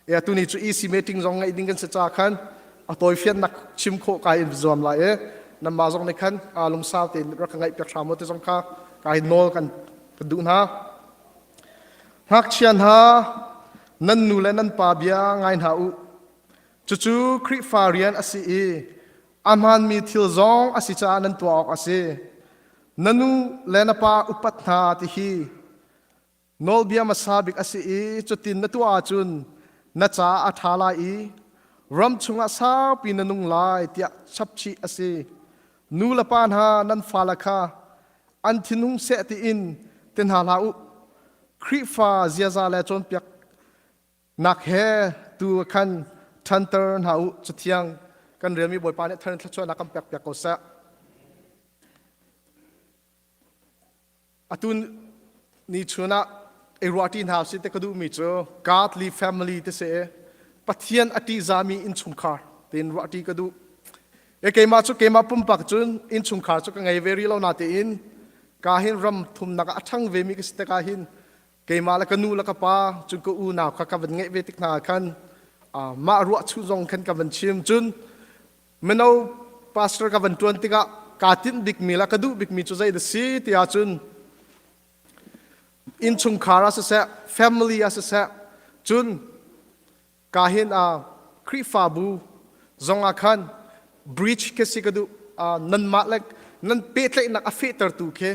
e atu ni cu EC meeting zong ngeih ding kan si ca khan a tawifiannak chim khawh kai in zuam lai i nanmah zong nih khan lungsau tein rak ka ngaih piak hram u ti zong kha kai nawl kan kan duh hna ngakchia hna nan nu le nan pa bia ngai hna u cucu Khrihfa rian a si i. A hmaanmi thil zong a si caah nan tuah awk a si. Na nu le na pa upat hna ti hi nawlbia hmasa bik a si i cutin na tuah ahcun na caah a ṭha lai i ram chungah saupi na nung lai tiah chapchih a si. Nu le pa hna nan fale kha an thinhung seh tiin ti hna hlah u. Khrihfa ziaza le cawnpiak nak he tu khan ṭhanter hna u. Cathiang kan relmi Bawipa nih thar in thluachuahnak kan pek piak ko seh. Atu ni chun ah i ruahṭi hna usih ti ka duhmi cu godly family ti si i Pathian a ṭihzami innchungkhar tiin ruahṭi ka duh. E keimah cu keimah pumpak cun innchungkhar cu ka ngei ve rih lo natein ka hin ram thumnak ah a ṭhang vemi ka si tikah hin keimah le ka nu le ka pa cun ka unau kha ka van ngeih ve tik hna ah khan mah ruah chuh zong khan ka van chim cun mino pastor ka van ṭuan tikah kaa tinh bikmi le ka duh bikmi cu zei dah si ti ahcun innchungkhar ah siseh family ah siseh cun ka hin Khrihfabu zong ah khan bridge khi si ka duh nanmah le nan pehtlaihnak a fehtertu khi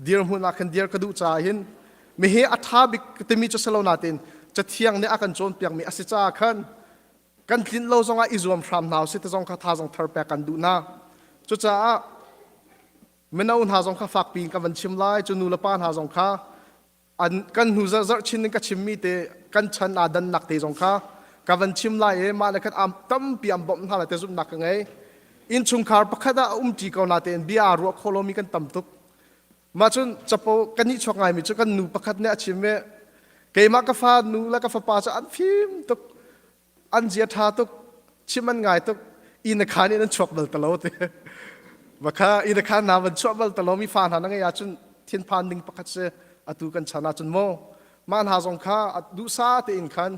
dirhmun ah khan dir ka duh caah hin mihi a ṭha bik timi cu si lo nain cathiang nih a kan cawnpiakmi a si caah khan kan tlinh lo zongah i zuam hram hna usih ti zong kha thazang thar pek kan duh hna. Cucaah mino hna zong kha fakpi in ka van chim lai. Cu nu le pa hna zong kha an kan hnu zarh chin in ka chimmi te kan chan aa dannak te zong kha ka van chim lai i mah le khan am tampi an bawmh hna lai te zumhnak ka ngei. Innchungkhar pakhat ah a umṭi ko na tein bia aa ruah kho lomi kan tam tuk. Mah cun capo kan nih chuak ngaimi cu kan nu pakhat nih a chim i keimah ka fa nu le ka fapa cu an fim tuk an zia ṭha tuk chim an ngai tuk inn a khaan in an chuak bal ta lo ti va kha inn a khaan hna van chuah bal ta lo mi fa hna na ngeih ahcun thinphan ding pakhat si atu kan chan ahcun maw mah hna zong kha duhsa tein khan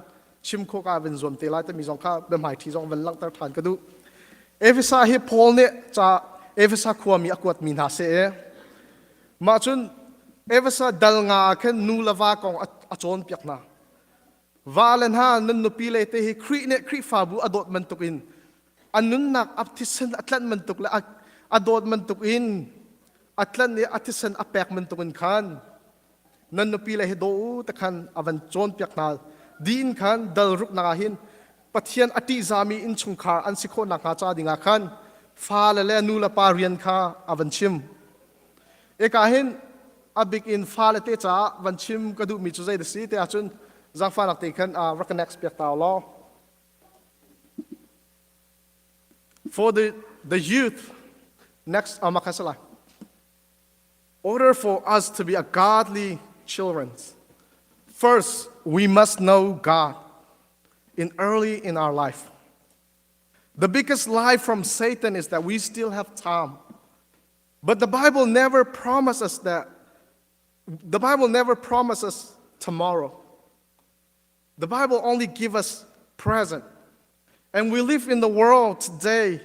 chim khawh ka van zuam te lai timi zong kha biahmaiṭhi zong van langhter ṭhan ka duh Efesa hi Paul nih ca Efesa khuami a kuatmi hna si i mah cun Efesa dal nga ah khin nu le va kong a cawnpiak hna Va le hna nan nupi le te hi Khrih nih Khrihfabu a dawt bantukin a nunnak a thisen a tlanh bantuk le a dawt bantukin a tlanh i a thisen a pek bantukin khan nan nupi le hi daw u te khan a van cawnpiak hna diin khan dal ruknak ah hin Pathian a ṭihzami innchungkhar an si khawh nakhnga ca dingah khan fale le nu le pa rian kha a van chim. Eka hin a bik in fale te caah van chim ka duhmi cu zei da si te ahcun zaangfahnak te khan rak ka next piak ta law. For the youth, next uh, Order for us to be a godly children, first we must know God in early in our life. The biggest lie from Satan is that we still have time. But the Bible never promises that. The Bible never promises tomorrow. The Bible only gives us present. And we live in the world today.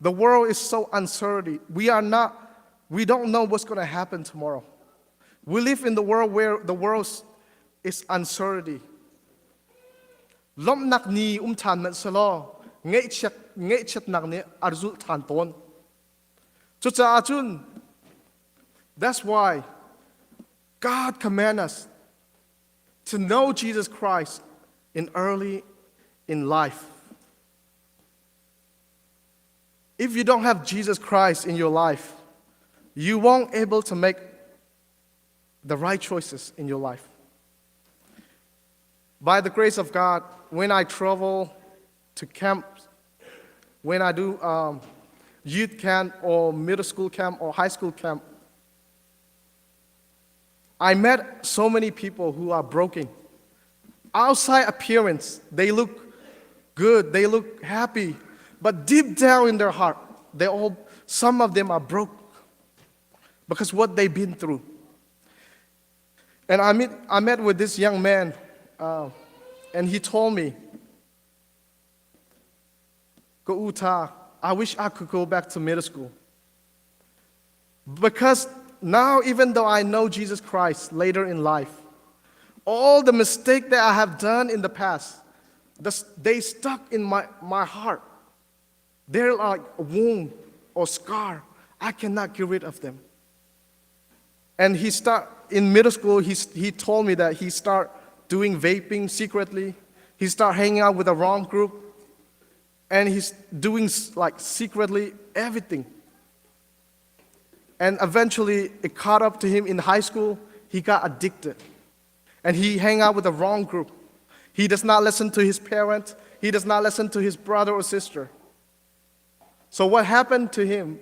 The world is so uncertain. We are not, we don't know what's going to happen tomorrow. We live in the world where the world is uncertainty. Lawmhnak ni um ṭhan hmanh selaw ngaihchiatnak nih a zulh ṭhan tawn. Cucaah cun that's why God command us to know Jesus Christ in early in life. If you don't have Jesus Christ in your life, you won't able to make the right choices in your life. By the grace of God, when I travel to camps, when I do um, youth camp or middle school camp or high school camp, I met so many people who are broken. Outside appearance, they look good, they look happy, but deep down in their heart, they all some of them are broke because what they've been through. And I met, I met with this young man, uh, and he told me, Go Uta, I wish I could go back to middle school. Because now, even though I know Jesus Christ later in life, all the mistake that I have done in the past, they stuck in my, my heart. They're like a wound or scar. I cannot get rid of them. And he start in middle school, he, he told me that he start doing vaping secretly. He start hanging out with the wrong group. And he's doing like secretly everything. And eventually it caught up to him in high school. He got addicted. And he hang out with the wrong group. He does not listen to his parents. He does not listen to his brother or sister. So what happened to him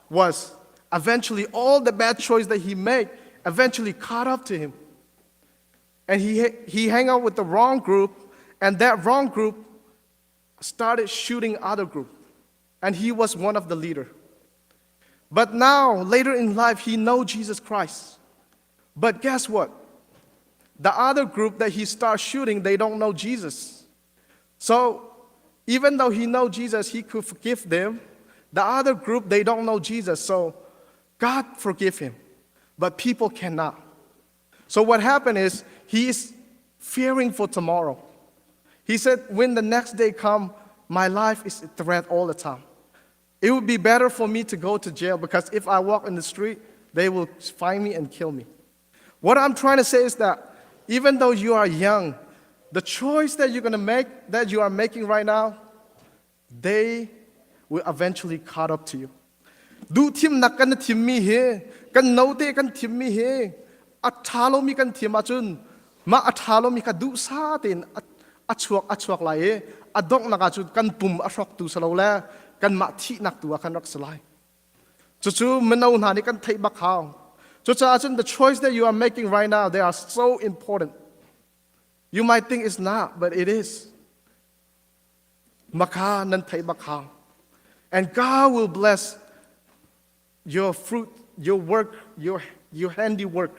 was eventually all the bad choice that he made eventually caught up to him. And he, he hang out with the wrong group, and that wrong group started shooting other group. And he was one of the leader. But now, later in life, he know Jesus Christ. But guess what? The other group that he starts shooting, they don't know Jesus. So even though he know Jesus, he could forgive them. The other group, they don't know Jesus. So God forgive him, but people cannot. So what happened is he is fearing for tomorrow. He said, when the next day come, my life is a threat all the time. It would be better for me to go to jail because if I walk in the street, they will find me and kill me. What I'm trying to say is that even though you are young, the choice that you're going to make, that you are making right now, they will eventually caught up to you. Duh thimnak kan thimmi hi kan note kan thimmi hi a ṭha lomi kan thim ahcun mah a ṭha lomi kha duhsah tein a chuak a chuak lai i a donghnak ahcun kan pum a hrawktu si lo le kanmah thihnak tu ah khan rak si lai. Cucu mino hna nih kan theih bak hau. Cucaah cun the choice that you are making right now, they are so important. You might think it's not, but it is. Makha nan theih bak hau. And God will bless your fruit, your work, your, your handiwork.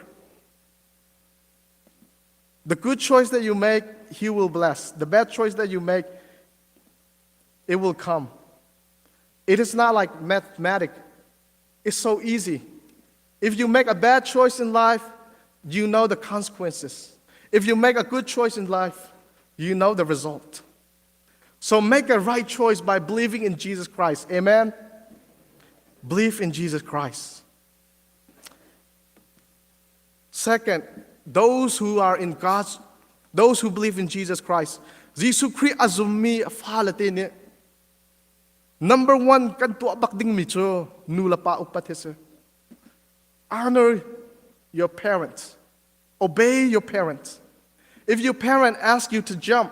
The good choice that you make, He will bless. The bad choice that you make, it will come. It is not like mathematics. It's so easy. If you make a bad choice in life, you know the consequences. If you make a good choice in life, you know the result. So make a right choice by believing in Jesus Christ. Amen. Believe in Jesus Christ. Second, those who are in God's, those who believe in Jesus Christ, Jesuh Khrih a zummi fale te nih number one kan tuah bak dingmi cu nu le pa upat hi si. Honor your parents. Obey your parents. If your parent asks you to jump,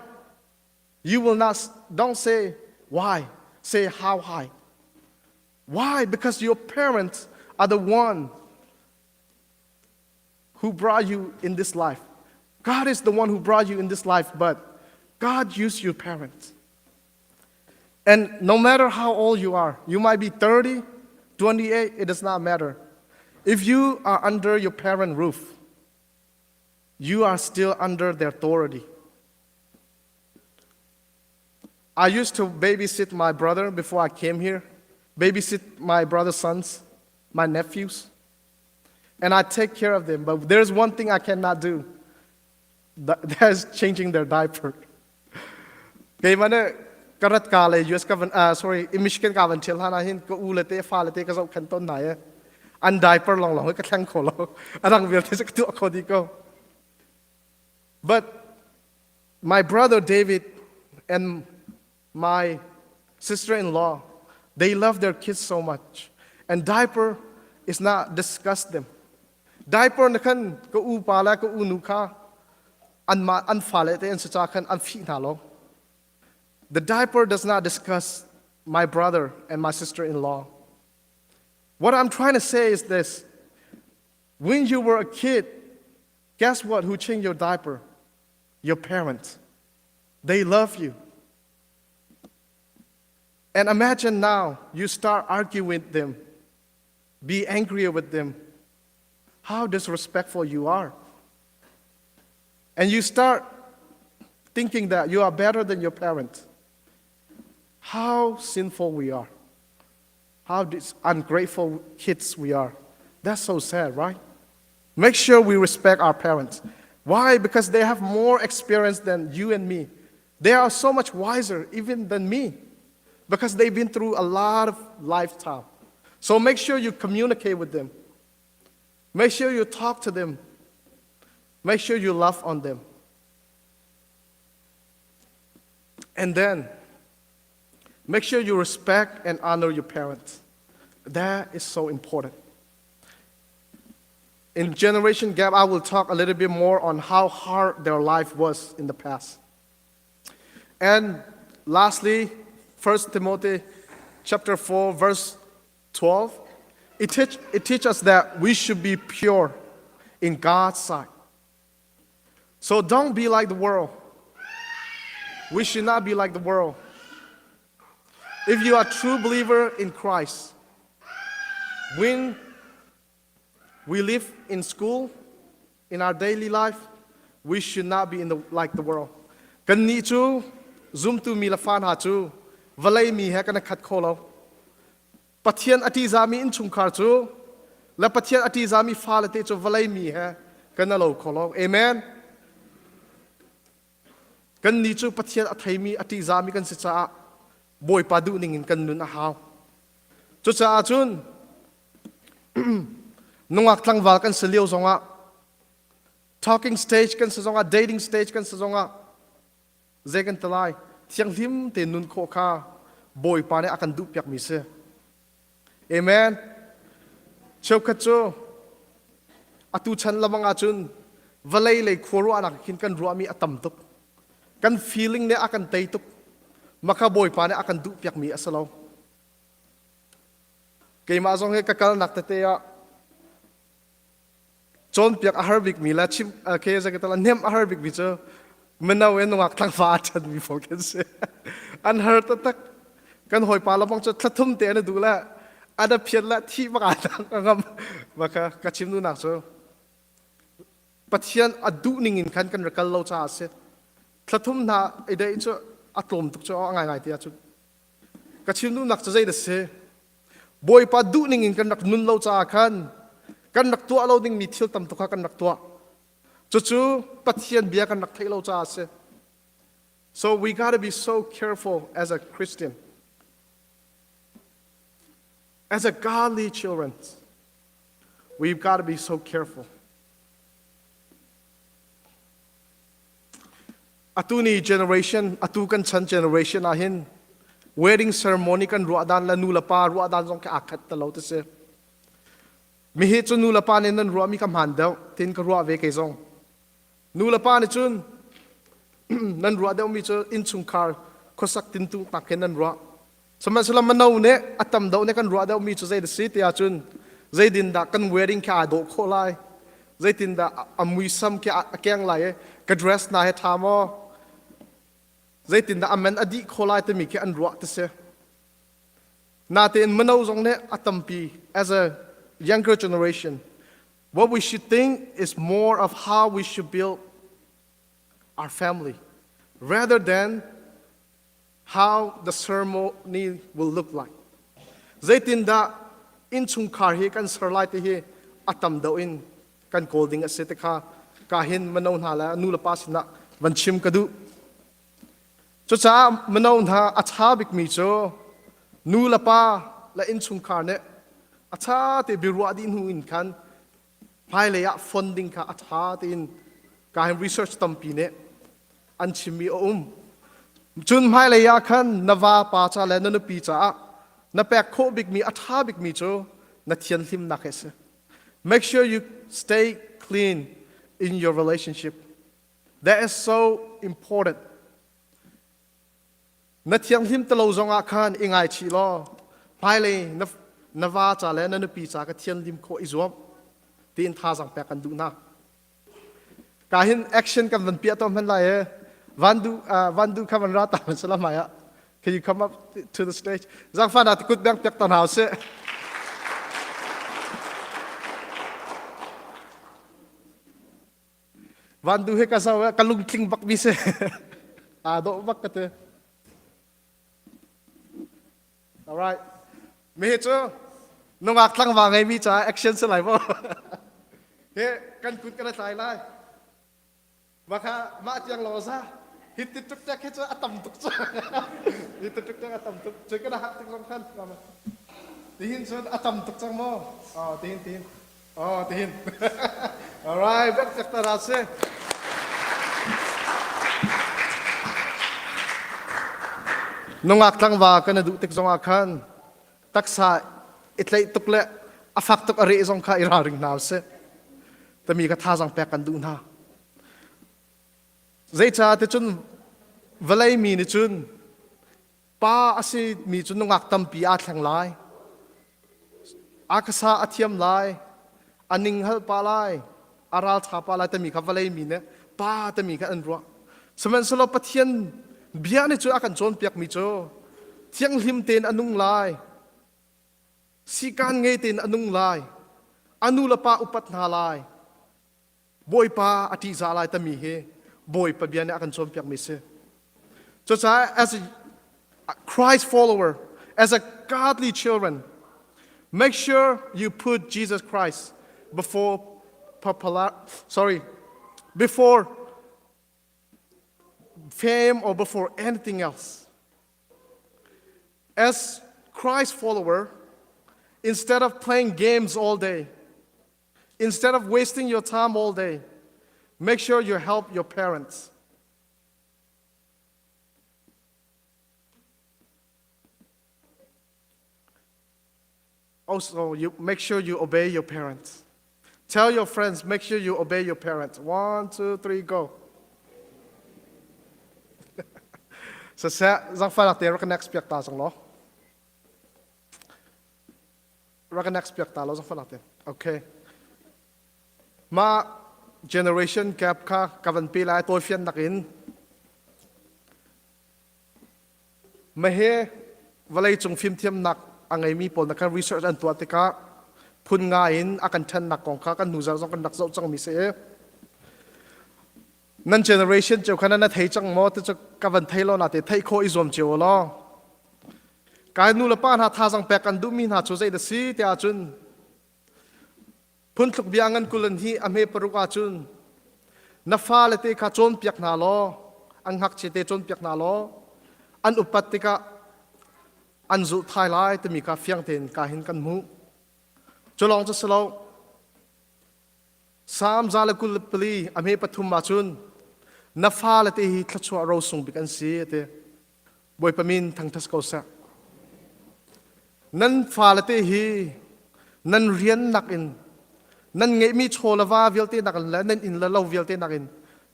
you will not, don't say why, say how high. Why? Because your parents are the one who brought you in this life. God is the one who brought you in this life, but God used your parents. And no matter how old you are, you might be 30, 28, it does not matter. If you are under your parent roof, you are still under their authority. I used to babysit my brother before I came here, babysit my brother's sons, my nephews, and I take care of them. But there's one thing I cannot do that is changing their diaper. Keimah nih ka rat ka le US ka van uh, sorry Michigan ka van ṭhial hlan ah hin ka u le te fa le te ka zohkhenh tawn hna i an diaper lawnglawng hi ka thleng kho lo. A dang vialte cu ka tuah kho dih ko. But my brother David and my sister-in-law, they love their kids so much. And diaper is not disgust them. Diaper na khan ka u pa le ka u nu kha an ma an fale te an si ca khan an fih hna lo. The diaper does not disgust my brother and my sister-in-law. What I'm trying to say is this. When you were a kid, guess what? Who changed your diaper? Your parents. They love you. And imagine now you start arguing with them, be angry with them. How disrespectful you are. And you start thinking that you are better than your parents. How sinful we are. How ungrateful kids we are. That's so sad, right? Make sure we respect our parents. Why? Because they have more experience than you and me. They are so much wiser even than me. Because they've been through a lot of lifetime. So make sure you communicate with them. Make sure you talk to them. Make sure you love on them. And then make sure you respect and honor your parents. That is so important. In Generation Gap, I will talk a little bit more on how hard their life was in the past. And lastly, 1 Timothy chapter 4, verse 12, it, teach, it teaches us that we should be pure in God's sight. So don't be like the world. We should not be like the world. If you are a true believer in Christ, when we live in school, in our daily life, we should not be in the, like the world. Kannih cu zumtu mi le fa hna cu vawlei mi he kan i khat kho lo. Pathian a ṭihzahmi innchungkhar cu le Pathian a ṭihzahmi fale te cu vawlei mi he kan i lo kho lo. Amen. Kannih cu Pathian a theimi a ṭihzahmi kan si caah Bawipa duhning in kan nun a hau. Cucaah cun nungak tlangval kan si lio zongah talking stage kan si zongah dating stage kan si zongah zei kan ti lai thianghlim tein nun khawh kha Bawipa nih a kan duhpiakmi si. Amen. Cheukhat cu atu chan lamang ahcun vawlei lei khua ruahnak khin kan ruahmi a tam tuk. Kan feeling nih a kan tei tuk. Maka Bawipa nih a kan duhpiakmi a si lo. Keimah zong hi ka kalnak tete ah cawnpiak a har bikmi le chim ke zakatala hnem a har bikmi cu mino in nungak tlangfa a ṭhanmi pawl kan si. An har taktak. Kan hawipa lamang cu thlathum te an duh le an a phiat le thi bak aa ngam. Maka ka chim duhnak cu Pathian a duh ning in khan kan rak kal lo caah a si. Thlathum hna i deih cu a tlawm tuk cu a ngaingai ti ahcun. Ka chim duhnak cu zei dah si? Bawipa duhning in kan rak nun lo caah khan kan rak tuah lo dingmi thil tam tuk kha kan rak tuah. Cucu Pathian bia kan rak theih lo caah a si. So we gotta be so careful as a Christian. As a godly children, we've got to be so careful. Atu ni generation, atu kan chan generation ah hin wedding ceremony kan ruah dan le nu le pa ruah dan zong khi aa khat ti lo ti si. Mihi cu nu le pa nih nan ruahmi ka hmaan deuh tin ka ruah ve kei zong. Nu le pa nih cun nan ruah deuhmi cu innchungkhar khuasak tintu tak hin nan ruah. Sihmanhsehlaw mano nih a tam deuh nih kan ruah deuhmi cu zei a si ti ahcun zeitin dah kan wedding khi aa dawh khawh lai, zeitin dah a muisam khi a keng lai i ka dress hna hi ṭha maw, zeitin dah a man a dih khawh lai timi khi an ruah ti si. Natein mino zong nih a tampi as a younger generation what we should think is more of how we should build our family rather than how the ceremony will look like. Zeitindah innchungkhar hi kan ser lai ti hi a tam deuh in kan kawl ding a si ti kha ka hin mino hna le nu le pa sinah van chim ka duh. Cucaah mino hna a ṭha bikmi cu nu le pa le innchungkhar nih a ṭha te biaruah dih hnu in khan hmailei ah fon ding kha a ṭha tein ka hin research tampi nih an chimmi a um. Cun hmailei ah khan na vapa ca le na nupi caah na pek khawh bikmi a ṭha bikmi cu na thianhlimnak hi a si. Make sure you stay clean in your relationship. That is so important. Na thianghlim ti lo zongah khan i ngaichih law hmailei na, na va ca le na nupi ca ka thianhlim khawh i zuam tiin thazaang pek kan duh hna. Ka hin action kan van piah to hman lai e. Van du uh, van du kha van ra ta man sala mai ah. Can you come up to the stage? Zangfa na kut bang piak ta hna sih. Van du he ka zo ka lungtling bak mi si. Aa dawh bak ka ti. All right. Mi cu nungak tlangval ngei mi caah action si lai maw? He kan kut kan tlai lai. Maka mah tiang lo za. Hi ti tuk tek hi cu a tam tuk cu. Hi ti tuk tek a tam tuk. Cun kan hak tik zong khan. Tihin cun a tam tuk cang maw? Oh, tihin tihin. Oh, tihin. All right, bek tek ta ra si. Nungak tlangva kan duh tik zong ah khan taksa i tlaih tuk le a fak tuk a reh zong kha i ralring hna usih. Tami kha thazang pek kan duh hna. Zeicah ticun vawlei mi nih cun pa a si mi cu nungak tampi aa thleng lai. A kasa a thiam lai, a ninghal pa lai, a ralṭha pa lai timi kha vawlei mi nih pa timi kha an ruah. Sihmanhsehlaw Pathian bia nih cun a kan cawnpiakmi cu thianghlim tein a nung lai, sikaan ngei tein a nung lai, a nu le pa upat hna lai, Bawipa a ṭihzah lai tami hi Bawipa bia nih a kan cawnpiakmi si. Cucaah as a Christ follower, as a godly children, make sure you put Jesus Christ before popular, sorry, before fame or before anything else. As Christ follower, instead of playing games all day, Instead of wasting your time all day, make sure you help your parents. Also, you make sure you obey your parents. Tell your friends, make sure you obey your parents. One, two, three, go. Saseh, zangfalak te rak next piak ta zong lo. Rak next piak ta lo zangfalak te. Okay. Ma generation gap kha ka van pe lai tawifian nak in Mahe vawlei cung fimthiamnak a ngeimi pawl na kan research an tuah tikah phun nga in a kan ṭhennak kong kha kan nuzar zong kan rak zoh cangmi si i nan generation cio kha na thei cang maw ti cu ka van thei lo na te theih khawh i zuam cio law kai nu le pa hna thazang pek kan duhmi hna cu zei da si tiah cun Phuntluk bia ngan kulan hi a hme paruk ahcun na fale te kha cawnpiak hna law an ngakchia te cawnpiak hna law an upat tikah an zulh thai lai timi kha fiang tein ka hin kan hmuh. Cu lawng cu si lo. Salm 124 a hme pathum ahcun na fale te hi thluachuah rosung bik an si a ti. Bawipa min thangṭhat ko seh. Nan fale te hi nan rian nakin nan ngeihmi chaw le va vialte nakin le nan inn le lo vialte nakin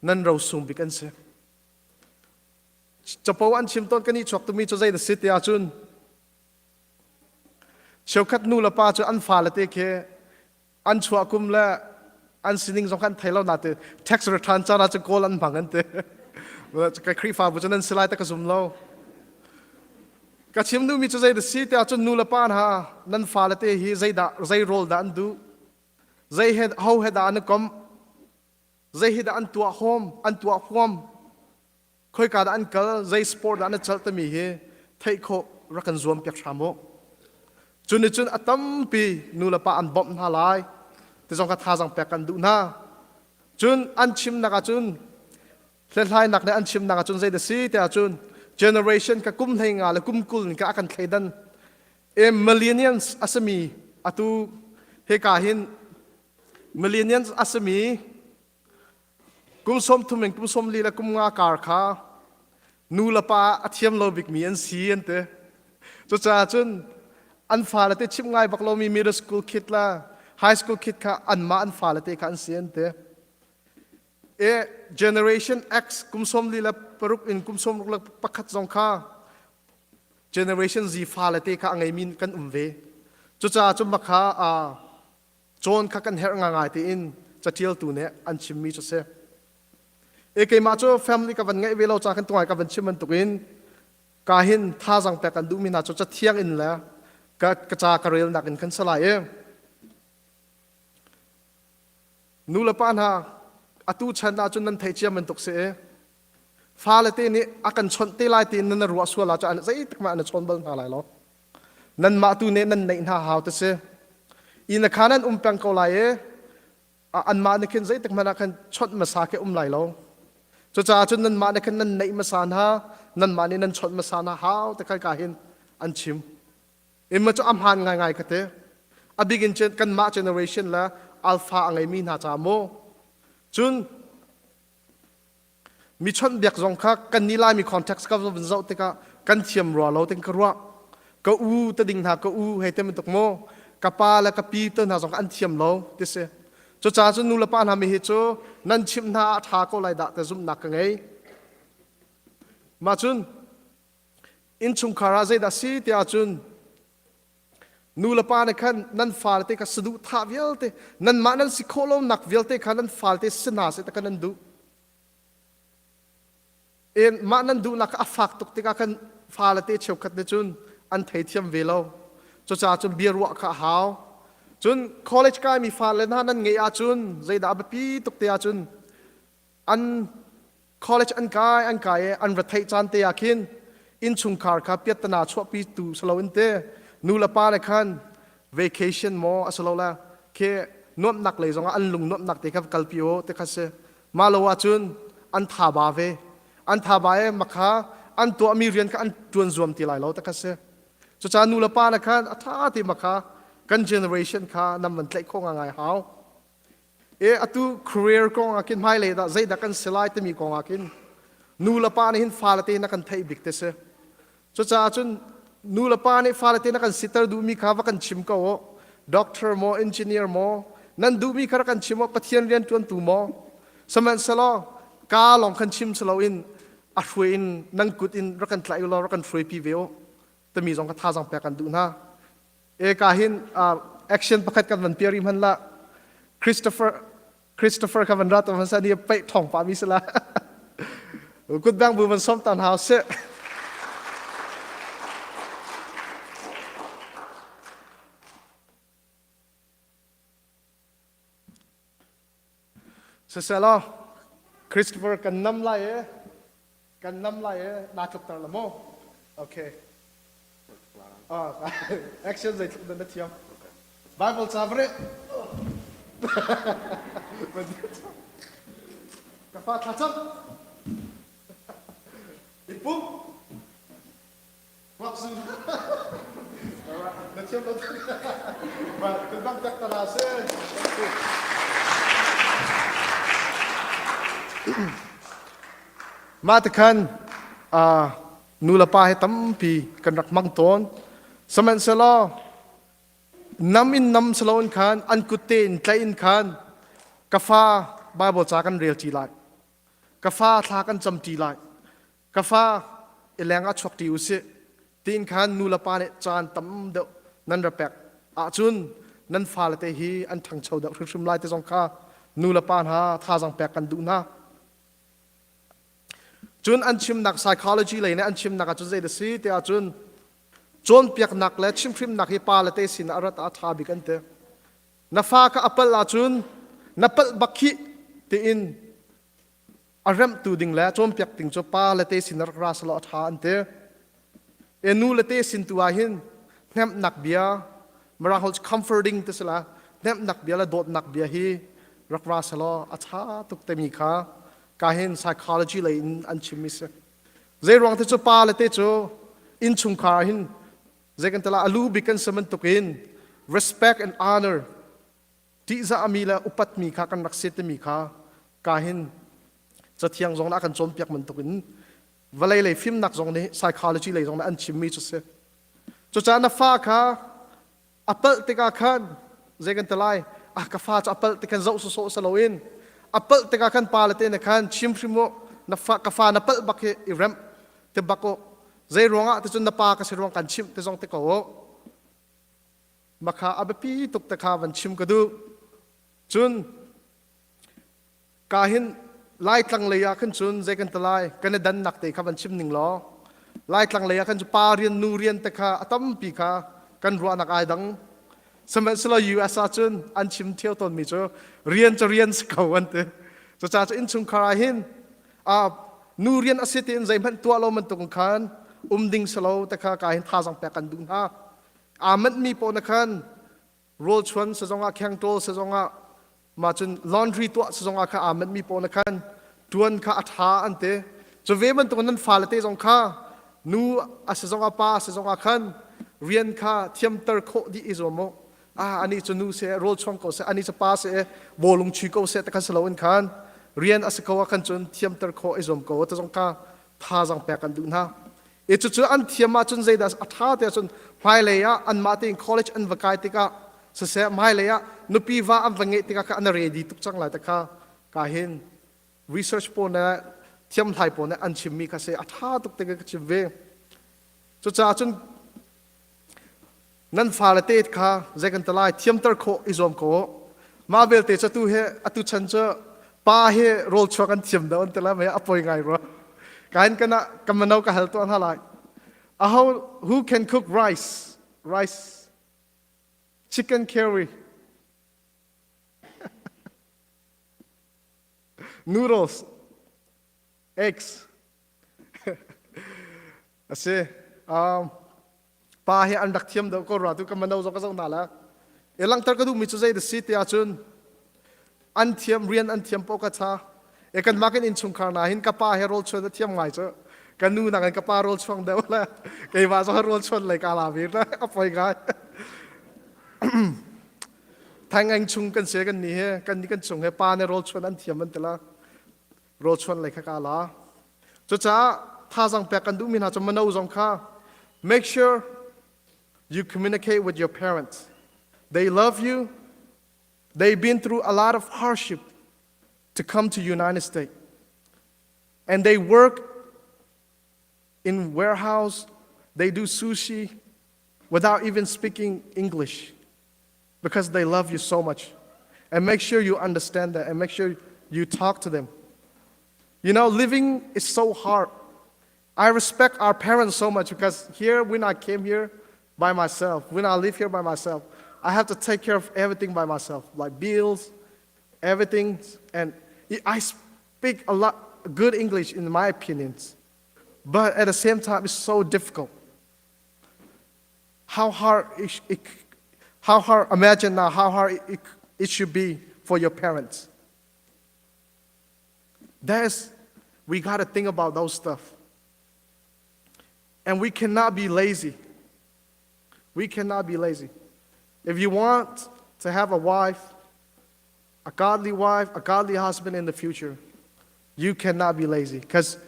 nan rosung bik an si. Capo an chim tawn kan i chuak tumi cu zei na si ti ahcun cheukhat nu le pa cu an fale te khi an chuah kum le an sining zong kha an thei lo na te tax return caan ah cun kawl an hmang an ti ka Khrihfabu cu nan si lai ta ka zum lo ka chim duhmi cu zei da si tiah cun nu le pa hna nan fale te hi zeidah zei role dah an duh zei he ho he dah an i kom zei hi dah an tuah hom an tuah huam khoika dah an kal zei sport dah an chalh timi hi theih khawh rak kan zuam piak hram u cu nih cun a tampi nu le pa an bawmh hna lai ti zong kha thazang pek kan duh hna cun an chimnak ah cun hlethlainak nih an chimnak ah cun zei da si tiah cun generation ka kum hlei nga le kum kul ka a kan thleidan e millennials asami atu heka hin millennials asami Kum 30 in kum 40 le kum nga kar kha nu le pa a thiam lo bikmi an si an ti. Cucaah cun an fale te chimh ngai bak lomi middle school kid le high school kid kha anmah an fale te kha an si an ti. E generation X kum 46 in kum 61 zong kha generation Z fale te kha a ngeimi kan um ve. Cucaah cun makha cawn kha kan herh ngangai tiin catialtu nih an chimmi cu si. E keimah cu family ka van ngeih ve lo ca kan tungai ka van chim bantukin ka hin thazang pek kan duhmi hna cu cathiang in le ka ka ca ka relnak in kan salai i nu le pa hna atu chan ah cun nan theih cia bantuk si i fale te nih a kan chawnh te lai tiin nan ruah sual ah cun zeitik mah na chawn bal hna lai lo Nanmah tu nih nan neih hna hau ti si. Inn a khan an um peng ko lai i anmah nih khin zeitik hmanh ah khan chawnh hmasa khi um lai lo. Cucaah cun nanmah nih khan nan neih hmasa hna, nanmah nih nan chawnh hmasa hna hau te khan ka hin an chim. Imma cu a hmaan ngaingai ka ti. A bik in kanmah generation le alpha a ngeimi hna ca mu. Cun mi chawnhbiak zong kha kan nih Laimi context ka vun zoh tikah kan thiam rua lo ting ka ruah. Ka u te ding hna ka u hei te bantuk mu. Ka pa le ka pi te hna zong kha an thiam lo ti si. Cucaah cun nu le pa hna mi hi cu nan chimh hna ah a ṭha ko lai dah ti zumhnak ka ngei. Mah cun innchungkhar ah zeidah si tiah cun nu le pa nih khan nan fale te kha saduhthah vialte nanmah nan si khawh lonak vialte kha nan fale te si hna seh ti kha nan duh. En mah nan duhnak kha a fak tuk tikah khan fale te cheukhat nih cun an theithiam ve lo. Cucaah cun bia ruah kha a hau. Cun college kaimi fale hna nan ngeih ahcun zeidah a biapi tuk te ahcun an college an kai an kai i an retheih caan te ah khin innchungkhar kha piattana chuahpi tu si loin te nu le pa le khan vacation maw a si lo le khi nuamhnak lei zongah an lung nuamhnak te kha kalpi u ti kha si mah lo ahcun an tha ba ve an tha ba e makha an tuahmi rian kha an ṭuan zuam ti lai lo ti kha si cucaah nu le pa le khan a ṭha ti makha kan generation kha nan van tlaih khawh ngai hau E atu career kong ah khin hmailei dah zeidah kan si lai timi kong ah khin nu le pa nih hin fale te na kan theih bik te si. Cucaah cun nu le pa nih fale te na kan siter duhmi kha va kan chim ko u. Doctor maw, engineer maw, nan duhmi kha rak kan chim u, Pathian rian ṭuantu maw. Sihmanhsehlaw ka lawng khan chim si loin a hruai in nan kut in rak kan tlaih u law rak kan hruaipi ve u timi zong kha thazaang pek kan duh hna. E ka hin action pakhat kan van piari hman la Christopher Christopher kha van rat van sa ni pe thong pa mi sala kut bang bu van som tan hau se Siselaw Christopher kan nam lai e kan nam lai e naa tluk ter la maw okay ah action zeitluk dah na thiam Bible ca vare ka fa thlacam i pum Ruakzu. Na thiam lo. Kan bang tak tala se. Mah te khan nu le pa he tampi kan rak hmang tawn. Sihmanhsehlaw nam in nam silo in khan an kut te in tlaih in khan ka fa Bible ca kan rel ṭi lai. Ka fa thla kan cam ṭi lai. Ka fa i leng ah chuak ṭi u sih tiin khan nu le pa nih caan tam deuh nan ra pek ahcun nan fale te hi an ṭhangcho deuh hrimhrim lai ti zong kha nu le pa hna thazaang pek kan duh hna. Cun an chimnak psychology lei nih an chimnak ahcun zei da si ti ahcun cawnpiaknak le chimhrimnak hi pa le te sin ah a rat ah a ṭha bik an ti. Na fa kha a palh ahcun na palh bak khih tiin a remhtu ding le cawnpiak ding cu pa le te sin rak ra selaw a ṭha an ti. E nu le te sin tu ah hin hnemhnak bia Mirang holh comforting ti sila hnemhnak bia le dawtnak bia hi rak ra selaw a ṭha tuk temi kha ka hin psychology lei in an chimmi si. Zei ruang te cu pa le te cu innchungkhar ah hin zei kan tala alu bik kan si bantuk in respect and honor ṭihzahmi le upatmi kha kan rak si timi kha ka hin cathiang zong nih a kan cawnpiak bantukin vawlei lei fimnak zong nih psychology lei zong nih an chimmi cu si. Cucaah na fa kha a palh tikah khan zei kan ti lai ah ka fa cu a palh ti khan zoh sawsawh si loin a palh tikah khan pa le te nih khan chim hrim u na fa ka fa na palh bak hi i remh ti bak u zei ruangah ti cun na pa ka si ruang kan chimh ti zong ti ko u Makha a biapi tuk te kha van chim ka duh. Cun ka hin Laitlang lei ah khan cun zei kan ti lai kan i dannak te kha van chim ning law Laitlang lei ah khan cu pa rian nu rian te kha a tampi kha kan ruahnak ai dang. Sihmanhsehlaw US ah cun an chim ṭheo tawnmi cu rian cu rian si ko an ti. Cucaah cu innchungkhar ah hin nu rian a si tiin zeihmanh tuah lo bantuk khan um ding si lo te kha ka hin thazaang pek kan duh hna. Aa manhmi paoh na khan rawl chuan sazong ah khengṭawl sazong ah mah cun laundry tuah sazong ah kha aa manhmi paoh na khan Ṭuan kha a ṭha an ti. Cu ve bantuk nan fale te zong kha nu a si zongah pa a si zongah khan rian kha thiamter khawh dih i zuam u. Ah anih cu nu seh rawl chuang ko seh anih cu pa seh bawlung chui ko seh te khan si loin khan rian a si ko ah khan cun thiamter khawh i zuam ko te zong kha thazaang pek kan duh hna. I cucu an thiam ahcun zeidah a ṭha te ahcun hmailei ah anmah tein college an va kai tikah siseh hmailei ah nupi va an va ngeih tikah kha an ready tuk cang lai te kha ka hin research pawl nih thiamhlai pawl nih an chimmi kha si a ṭha tuk te ka chim ve. Cucaah cun nan fale te kha zei kan ti lai thiamter khawh i zuam ko. Mah vialte cu atu he atu chan cu pa hi rawl chuak an thiam deuh an ti lai mei a poi ngai rua. Kain kana ka mano ka hal tuah hna lai. Aho who can cook rice? Rice chicken curry noodles eggs a si um, pa hi an rak thiam deuh ko rua tu ka mano zong ka zoh hna la e langhter ka duhmi cu zei da si ti ahcun an thiam rian an thiam poh ka tha e kan mah kan innchungkhar na hin ka pa he rawl chuan a thiam ngai cu ka nu nak in ka pa rawl chuang deuh le keimah zong rawl chuan lei ka la ve a poi ngai Thaing chung kan se kan ni he kan ni kan chung he pa ne rawl chuan an thiam an ti la rawl chuan lei kha ka la cucaah thazang pek kan duhmi hna cu mano zong kha make sure you communicate with your parents they love you they've been through a lot of hardship to come to United States and they work in warehouse they do sushi without even speaking English because they love you so much. And make sure you understand that and make sure you talk to them. You know, living is so hard. I respect our parents so much because here, when I came here by myself, when I live here by myself, I have to take care of everything by myself, like bills, everything. And I speak a lot good English in my opinions. But at the same time, it's so difficult. How hard it, it, how hard, imagine now how hard it, it, it should be for your parents. That's, we got to think about those stuff. And we cannot be lazy. We cannot be lazy. If you want to have a wife, a godly wife, a godly husband in the future, you cannot be lazy because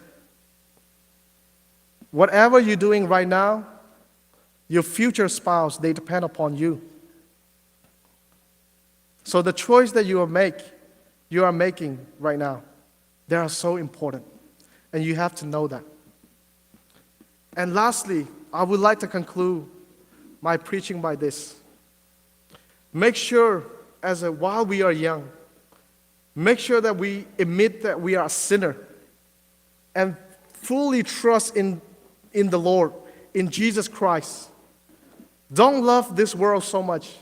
whatever you're doing right now, your future spouse, they depend upon you. So the choice that you are make, you are making right now, they are so important. And you have to know that. And lastly, I would like to conclude my preaching by this. Make sure, as a, while we are young, make sure that we admit that we are a sinner and fully trust in, in the Lord, in Jesus Christ. Don't love this world so much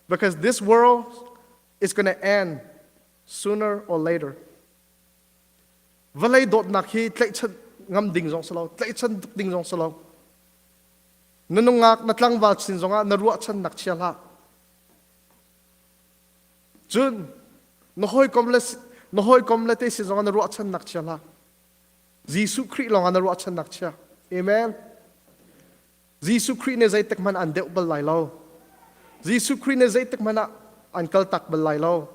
because this world is going to end sooner or later. Vawlei dawtnak hi tlaihchan ngam ding zong si lo, tlaihchan tuk ding zong si lo. Na nungak, na tlangval sin zongah na ruahchannak chia hlah. Cun na hawikom le na hawikom le te sin zongah na ruahchannak chia hlah. Jesuh Khrih lawngah na ruahchannak chia. Amen. Jesuh Khrih nih zeitik hmanh an deuh bal lai lo. Jesuh Khrih nih zeitik hmanh ah an kaltak bal lai lo.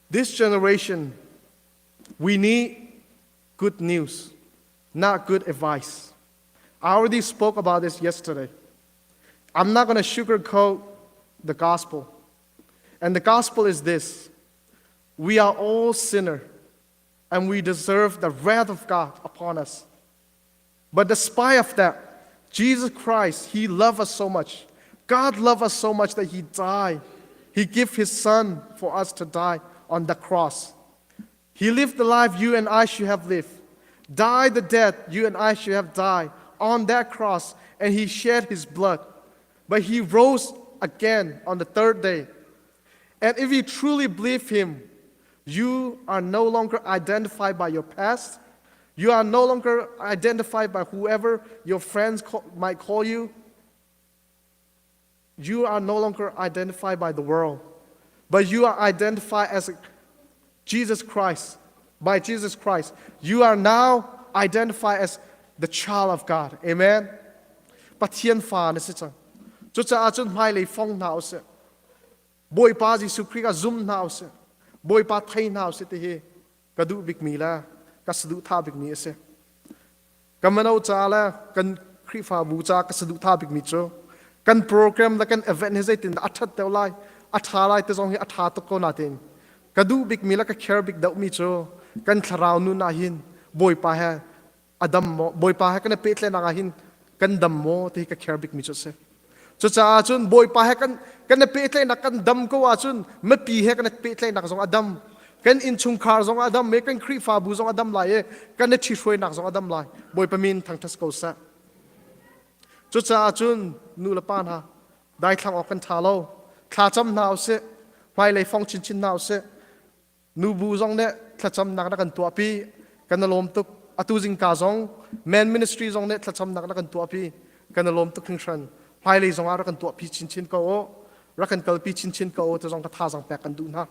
This generation, we need good news, not good advice. I already spoke about this yesterday. I'm not going to sugarcoat the gospel. And the gospel is this we are all sinners and we deserve the wrath of God upon us. But despite of that, Jesus Christ, He loved us so much. God loved us so much that He died. He gave His Son for us to die on the cross. He lived the life you and I should have lived, died the death you and I should have died on that cross, and He shed His blood. But He rose again on the third day. And if you truly believe Him, you are no longer identified by your past. You are no longer identified by whoever your friends call, might call you. You are no longer identified by the world. But you are identified as Jesus Christ, by Jesus Christ. You are now identified as the child of God. Amen. Pathian fa na si cang. Cucaah cun hmailei fong hna usih. Bawipa Jesuh Khrih ah zum hna usih. Bawipa thei hna usih ti hi ka duh bikmi le ka saduhthah bikmi a si. Ka mino ca le kan Khrihfabu ca ka saduhthah bikmi cu kan program le kan event hi zeitindah a ṭhat deuh lai, a ṭha lai ti zong hi a ṭha tuk ko nain ka duh bikmi le ka care bik deuhmi cu kan thlarau nun ah hin Bawipa he a dam maw, Bawipa he kan i pehtlaihnak ah hin kan dam maw ti hi ka care bikmi cu a si. Cucaah cun Bawipa he kan kan i pehtlaihnak kan dam ko ahcun mipi he kan i pehtlaihnak zong a dam. Kan innchungkhar zong a dam i kan Khrihfabu zong a dam lai i kan i ṭhihruainak zong a dam lai. Bawipa min thangṭhat ko seh. Cucaah cun nu le pa hna daithlang awk kan ṭha lo. Thlacam hna usih. Hmailei fong chinchin hna usih. Nubu zong nih thlacamnak na kan tuahpi. Kan i lawm tuk. Atu zingka zong Men Ministry zong nih thlacamnak na kan tuahpi. Kan i lawm tuk hringhran. Hmailei zong ah rak kan tuahpi chinchin ko u. Rak kan kalpi chinchin ko u ti zong ka thazaang pek kan duh hna.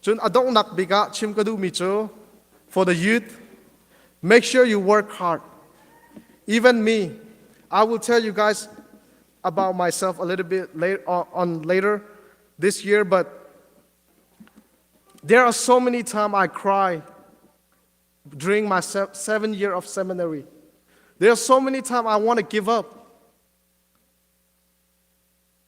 Cun a donghnak bik ah chim ka duhmi cu for the youth, make sure you work hard. Even me, I will tell you guys about myself a little bit later on later this year, but there are so many times I cry during my 7 year of seminary. There are so many times I want to give up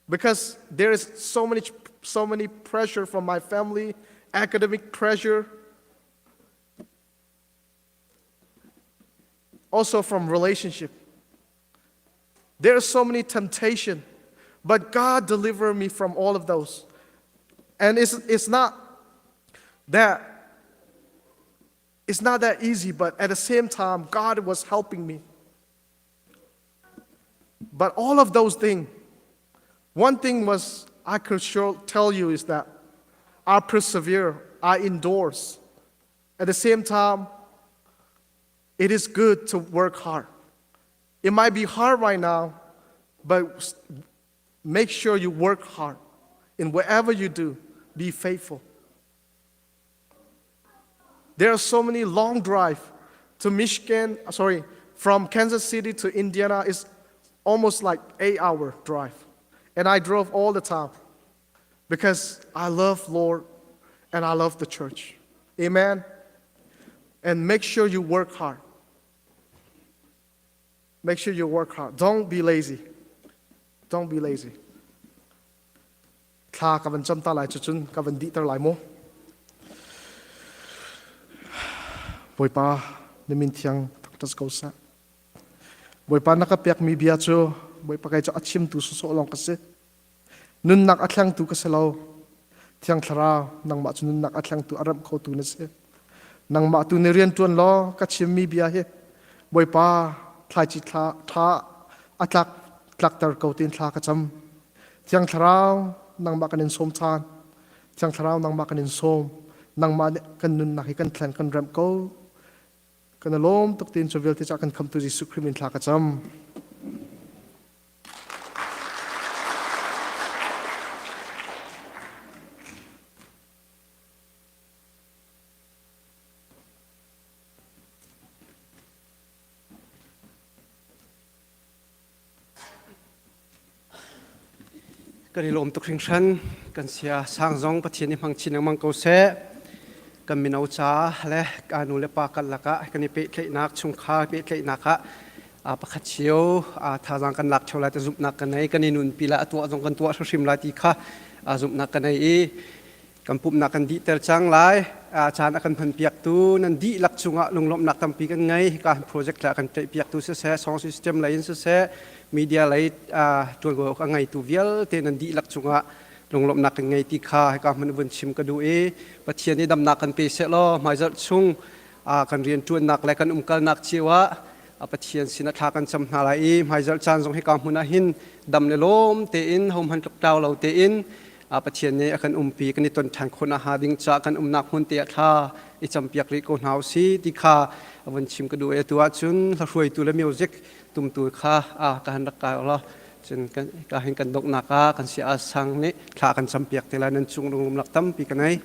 because there is so many, so many pressure from my family, academic pressure, also from relationship. There are so many temptation, but God delivered me from all of those. And it's, it's not that it's not that easy, but at the same time, God was helping me. But all of those things, one thing was I could sure tell you is that I persevere, I endorse. At the same time, it is good to work hard. It might be hard right now, but make sure you work hard. In whatever you do, be faithful. There are so many long drive to Michigan, sorry, from Kansas City to Indiana is almost like 8-hour drive. And I drove all the time because I love Lord and I love the church. Amen. And make sure you work hard. Make sure you work hard. Don't be lazy. Don't be lazy. Thla ka van cam ta lai cucun ka van dihter lai mu. Bawipa, na min thiang thangṭhat ko seh. Bawipa na ka pekmi bia cu Bawipa kei cu a chimtu sawsawh lawng ka si. Nunnak a thlengtu ka si lo. Thiang Thlarau, nangmah cu nunnak a thlengtu a remh khotu na si. Nangmah tu nih rian ṭuan law ka chimmi bia hi Bawipa thlaici thla ṭha a tlak tlakter ko tiin thla ka cam. Thiang Thlarau, nangmah kan in sawm ṭhan. Thiang Thlarau, nangmah kan in sawm. Nangmah nih kan nunnak hi kan thlen kan remh ko. Kan i lawm tuk tiin cu vialte cah kan khamtu Jesuh Khrih min thla ka cam. Kan i lawm tuk hringhran. Kan sia sang zong Pathian i hmang chin lengmang ko seh. Kan mino ca le ka nu le pa karlak ah kan i pehtlaihnak chungkhar pehtlaihnak ah pakhat cio thazaang kan lak theo lai ti zumhnak kan nei kan i nunpi lai a tuah zong kan tuah hrimhrim lai ti kha zumhnak kan nei i kan pumhnak kan dihter cang lai. Caan a kan hmanpiaktu nan dihlak cungah lunglawmhnak tampi kan ngei. Hika project le a kan tlaihpiaktu siseh, song system lei in siseh, media lei ṭuanvo a ngeitu vialte nan dihlak cungah lunglawmhnak kan ngei ti kha hika hmun vun chim ka duh i Pathian nih damnak kan pe seh law hmaizarh chung kan rianṭuannak le kan umkalnak cio ah Pathian sinah thla kan cam hna lai i hmaizarh caan zong hika hmun ah hin dam le lawm tein hohmanh tlukṭau lo tein Pathian nih a kan umpi kan i ton ṭhan khawh nakhnga ding caah kan umnak hmun te ah thla i campiak rih ko hna u si ti kha vun chim ka duh i atu ahcun hla hruaitu le music tumtu kha ka han rak kai law. Cun ka hin kan donghnak ah kan si sang nih thla kan campiak te lai nan cung lunglawmnak tampi ka nei.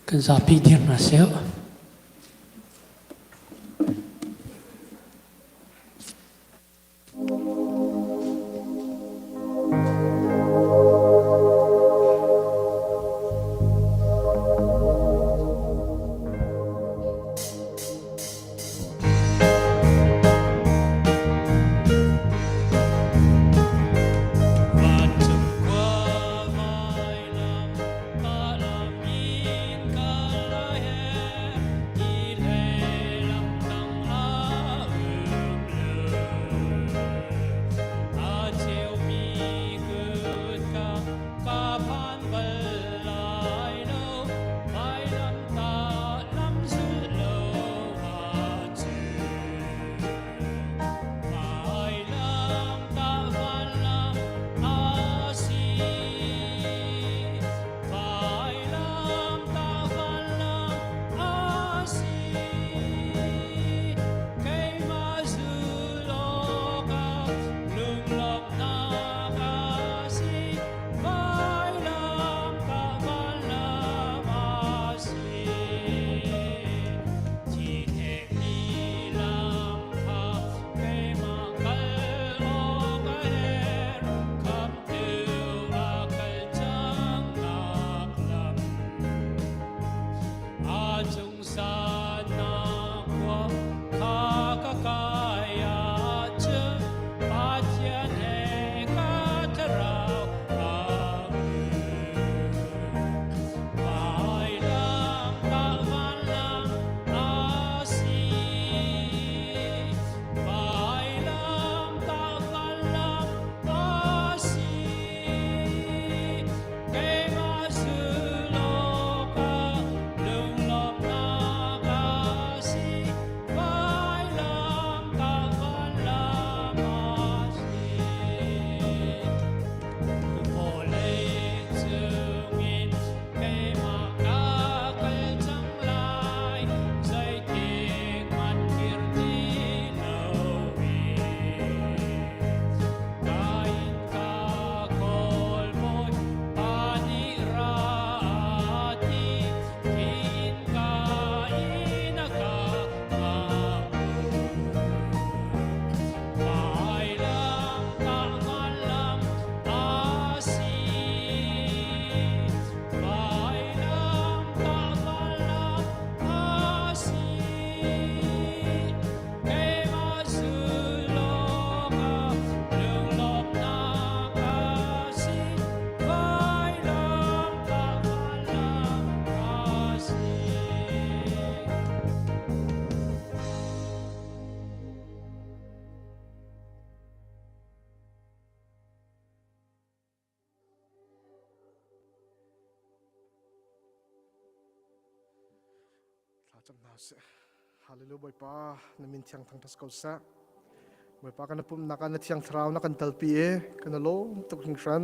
Kan zapi dir hna seh. Vancung khua vailam ka lam in kal lai he ti hlei lam dang a um lo. A ceumi kutka ka phan bal lai lo, vailam ta lam zulh lo Vailam ta vanlam a si. Vailam ta vanlam a si. Keimah zulh awkah lunglawmhnak a si. Vailam ta vanlam a si. Thi lam kha keimah kal awk a herh, khamtu a kal cang nak lam. A cung sannak khua kha ka kai ahcun Pathian he ka thlarau aa Vailam tah vanlam a si. Vailam tah vanlam a si. Keimah sul awkah lunglawmhnak a si. Vailam tah vanlam a si. Vawlei cungin keimah ka kal cang lai, zeitik hmanh kir ti loin. Ka inn ka kawl bawi pa nih ra a ti, khi innka in a ka hngak. Vailam tah vanlam a si. Vailam tah vanlam a si. Keimah sul awkah lunglawmhnak a si. Vailam tah vanlam a si. Thlacam hna usih. Hallelujah Bawipa na min thiang thangṭhat ko seh. Bawipa kan pumnak ah na thiang thlarau na kan talpi i kan i lawm tuk hringhran.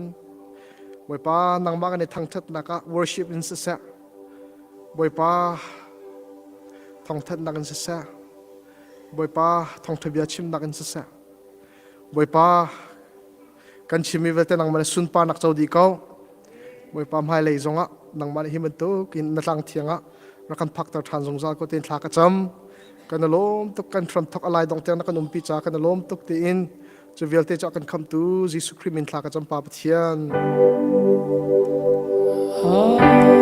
Bawipa nangmah kan i thangṭhatnak ah worship in siseh. Bawipa thawngthanhnak in siseh. Bawipa thawngṭha bia chimnak in siseh. Bawipa kan chimmi vialte nangmah nih sunparnak co dih ko. Bawipa hmailei zongah nangmah nih hi bantuk in na tlang thiang ah rak kan phakter ṭhan zungzal ko tiin thla ka cam. Kan i lawm tuk kan hram thok a lai dong tiang na kan umpi ca kan i lawm tuk tiin cu vialte cu a kan khamtu Jesuh Khrih min thla ka cam Pa Pathian. Amen.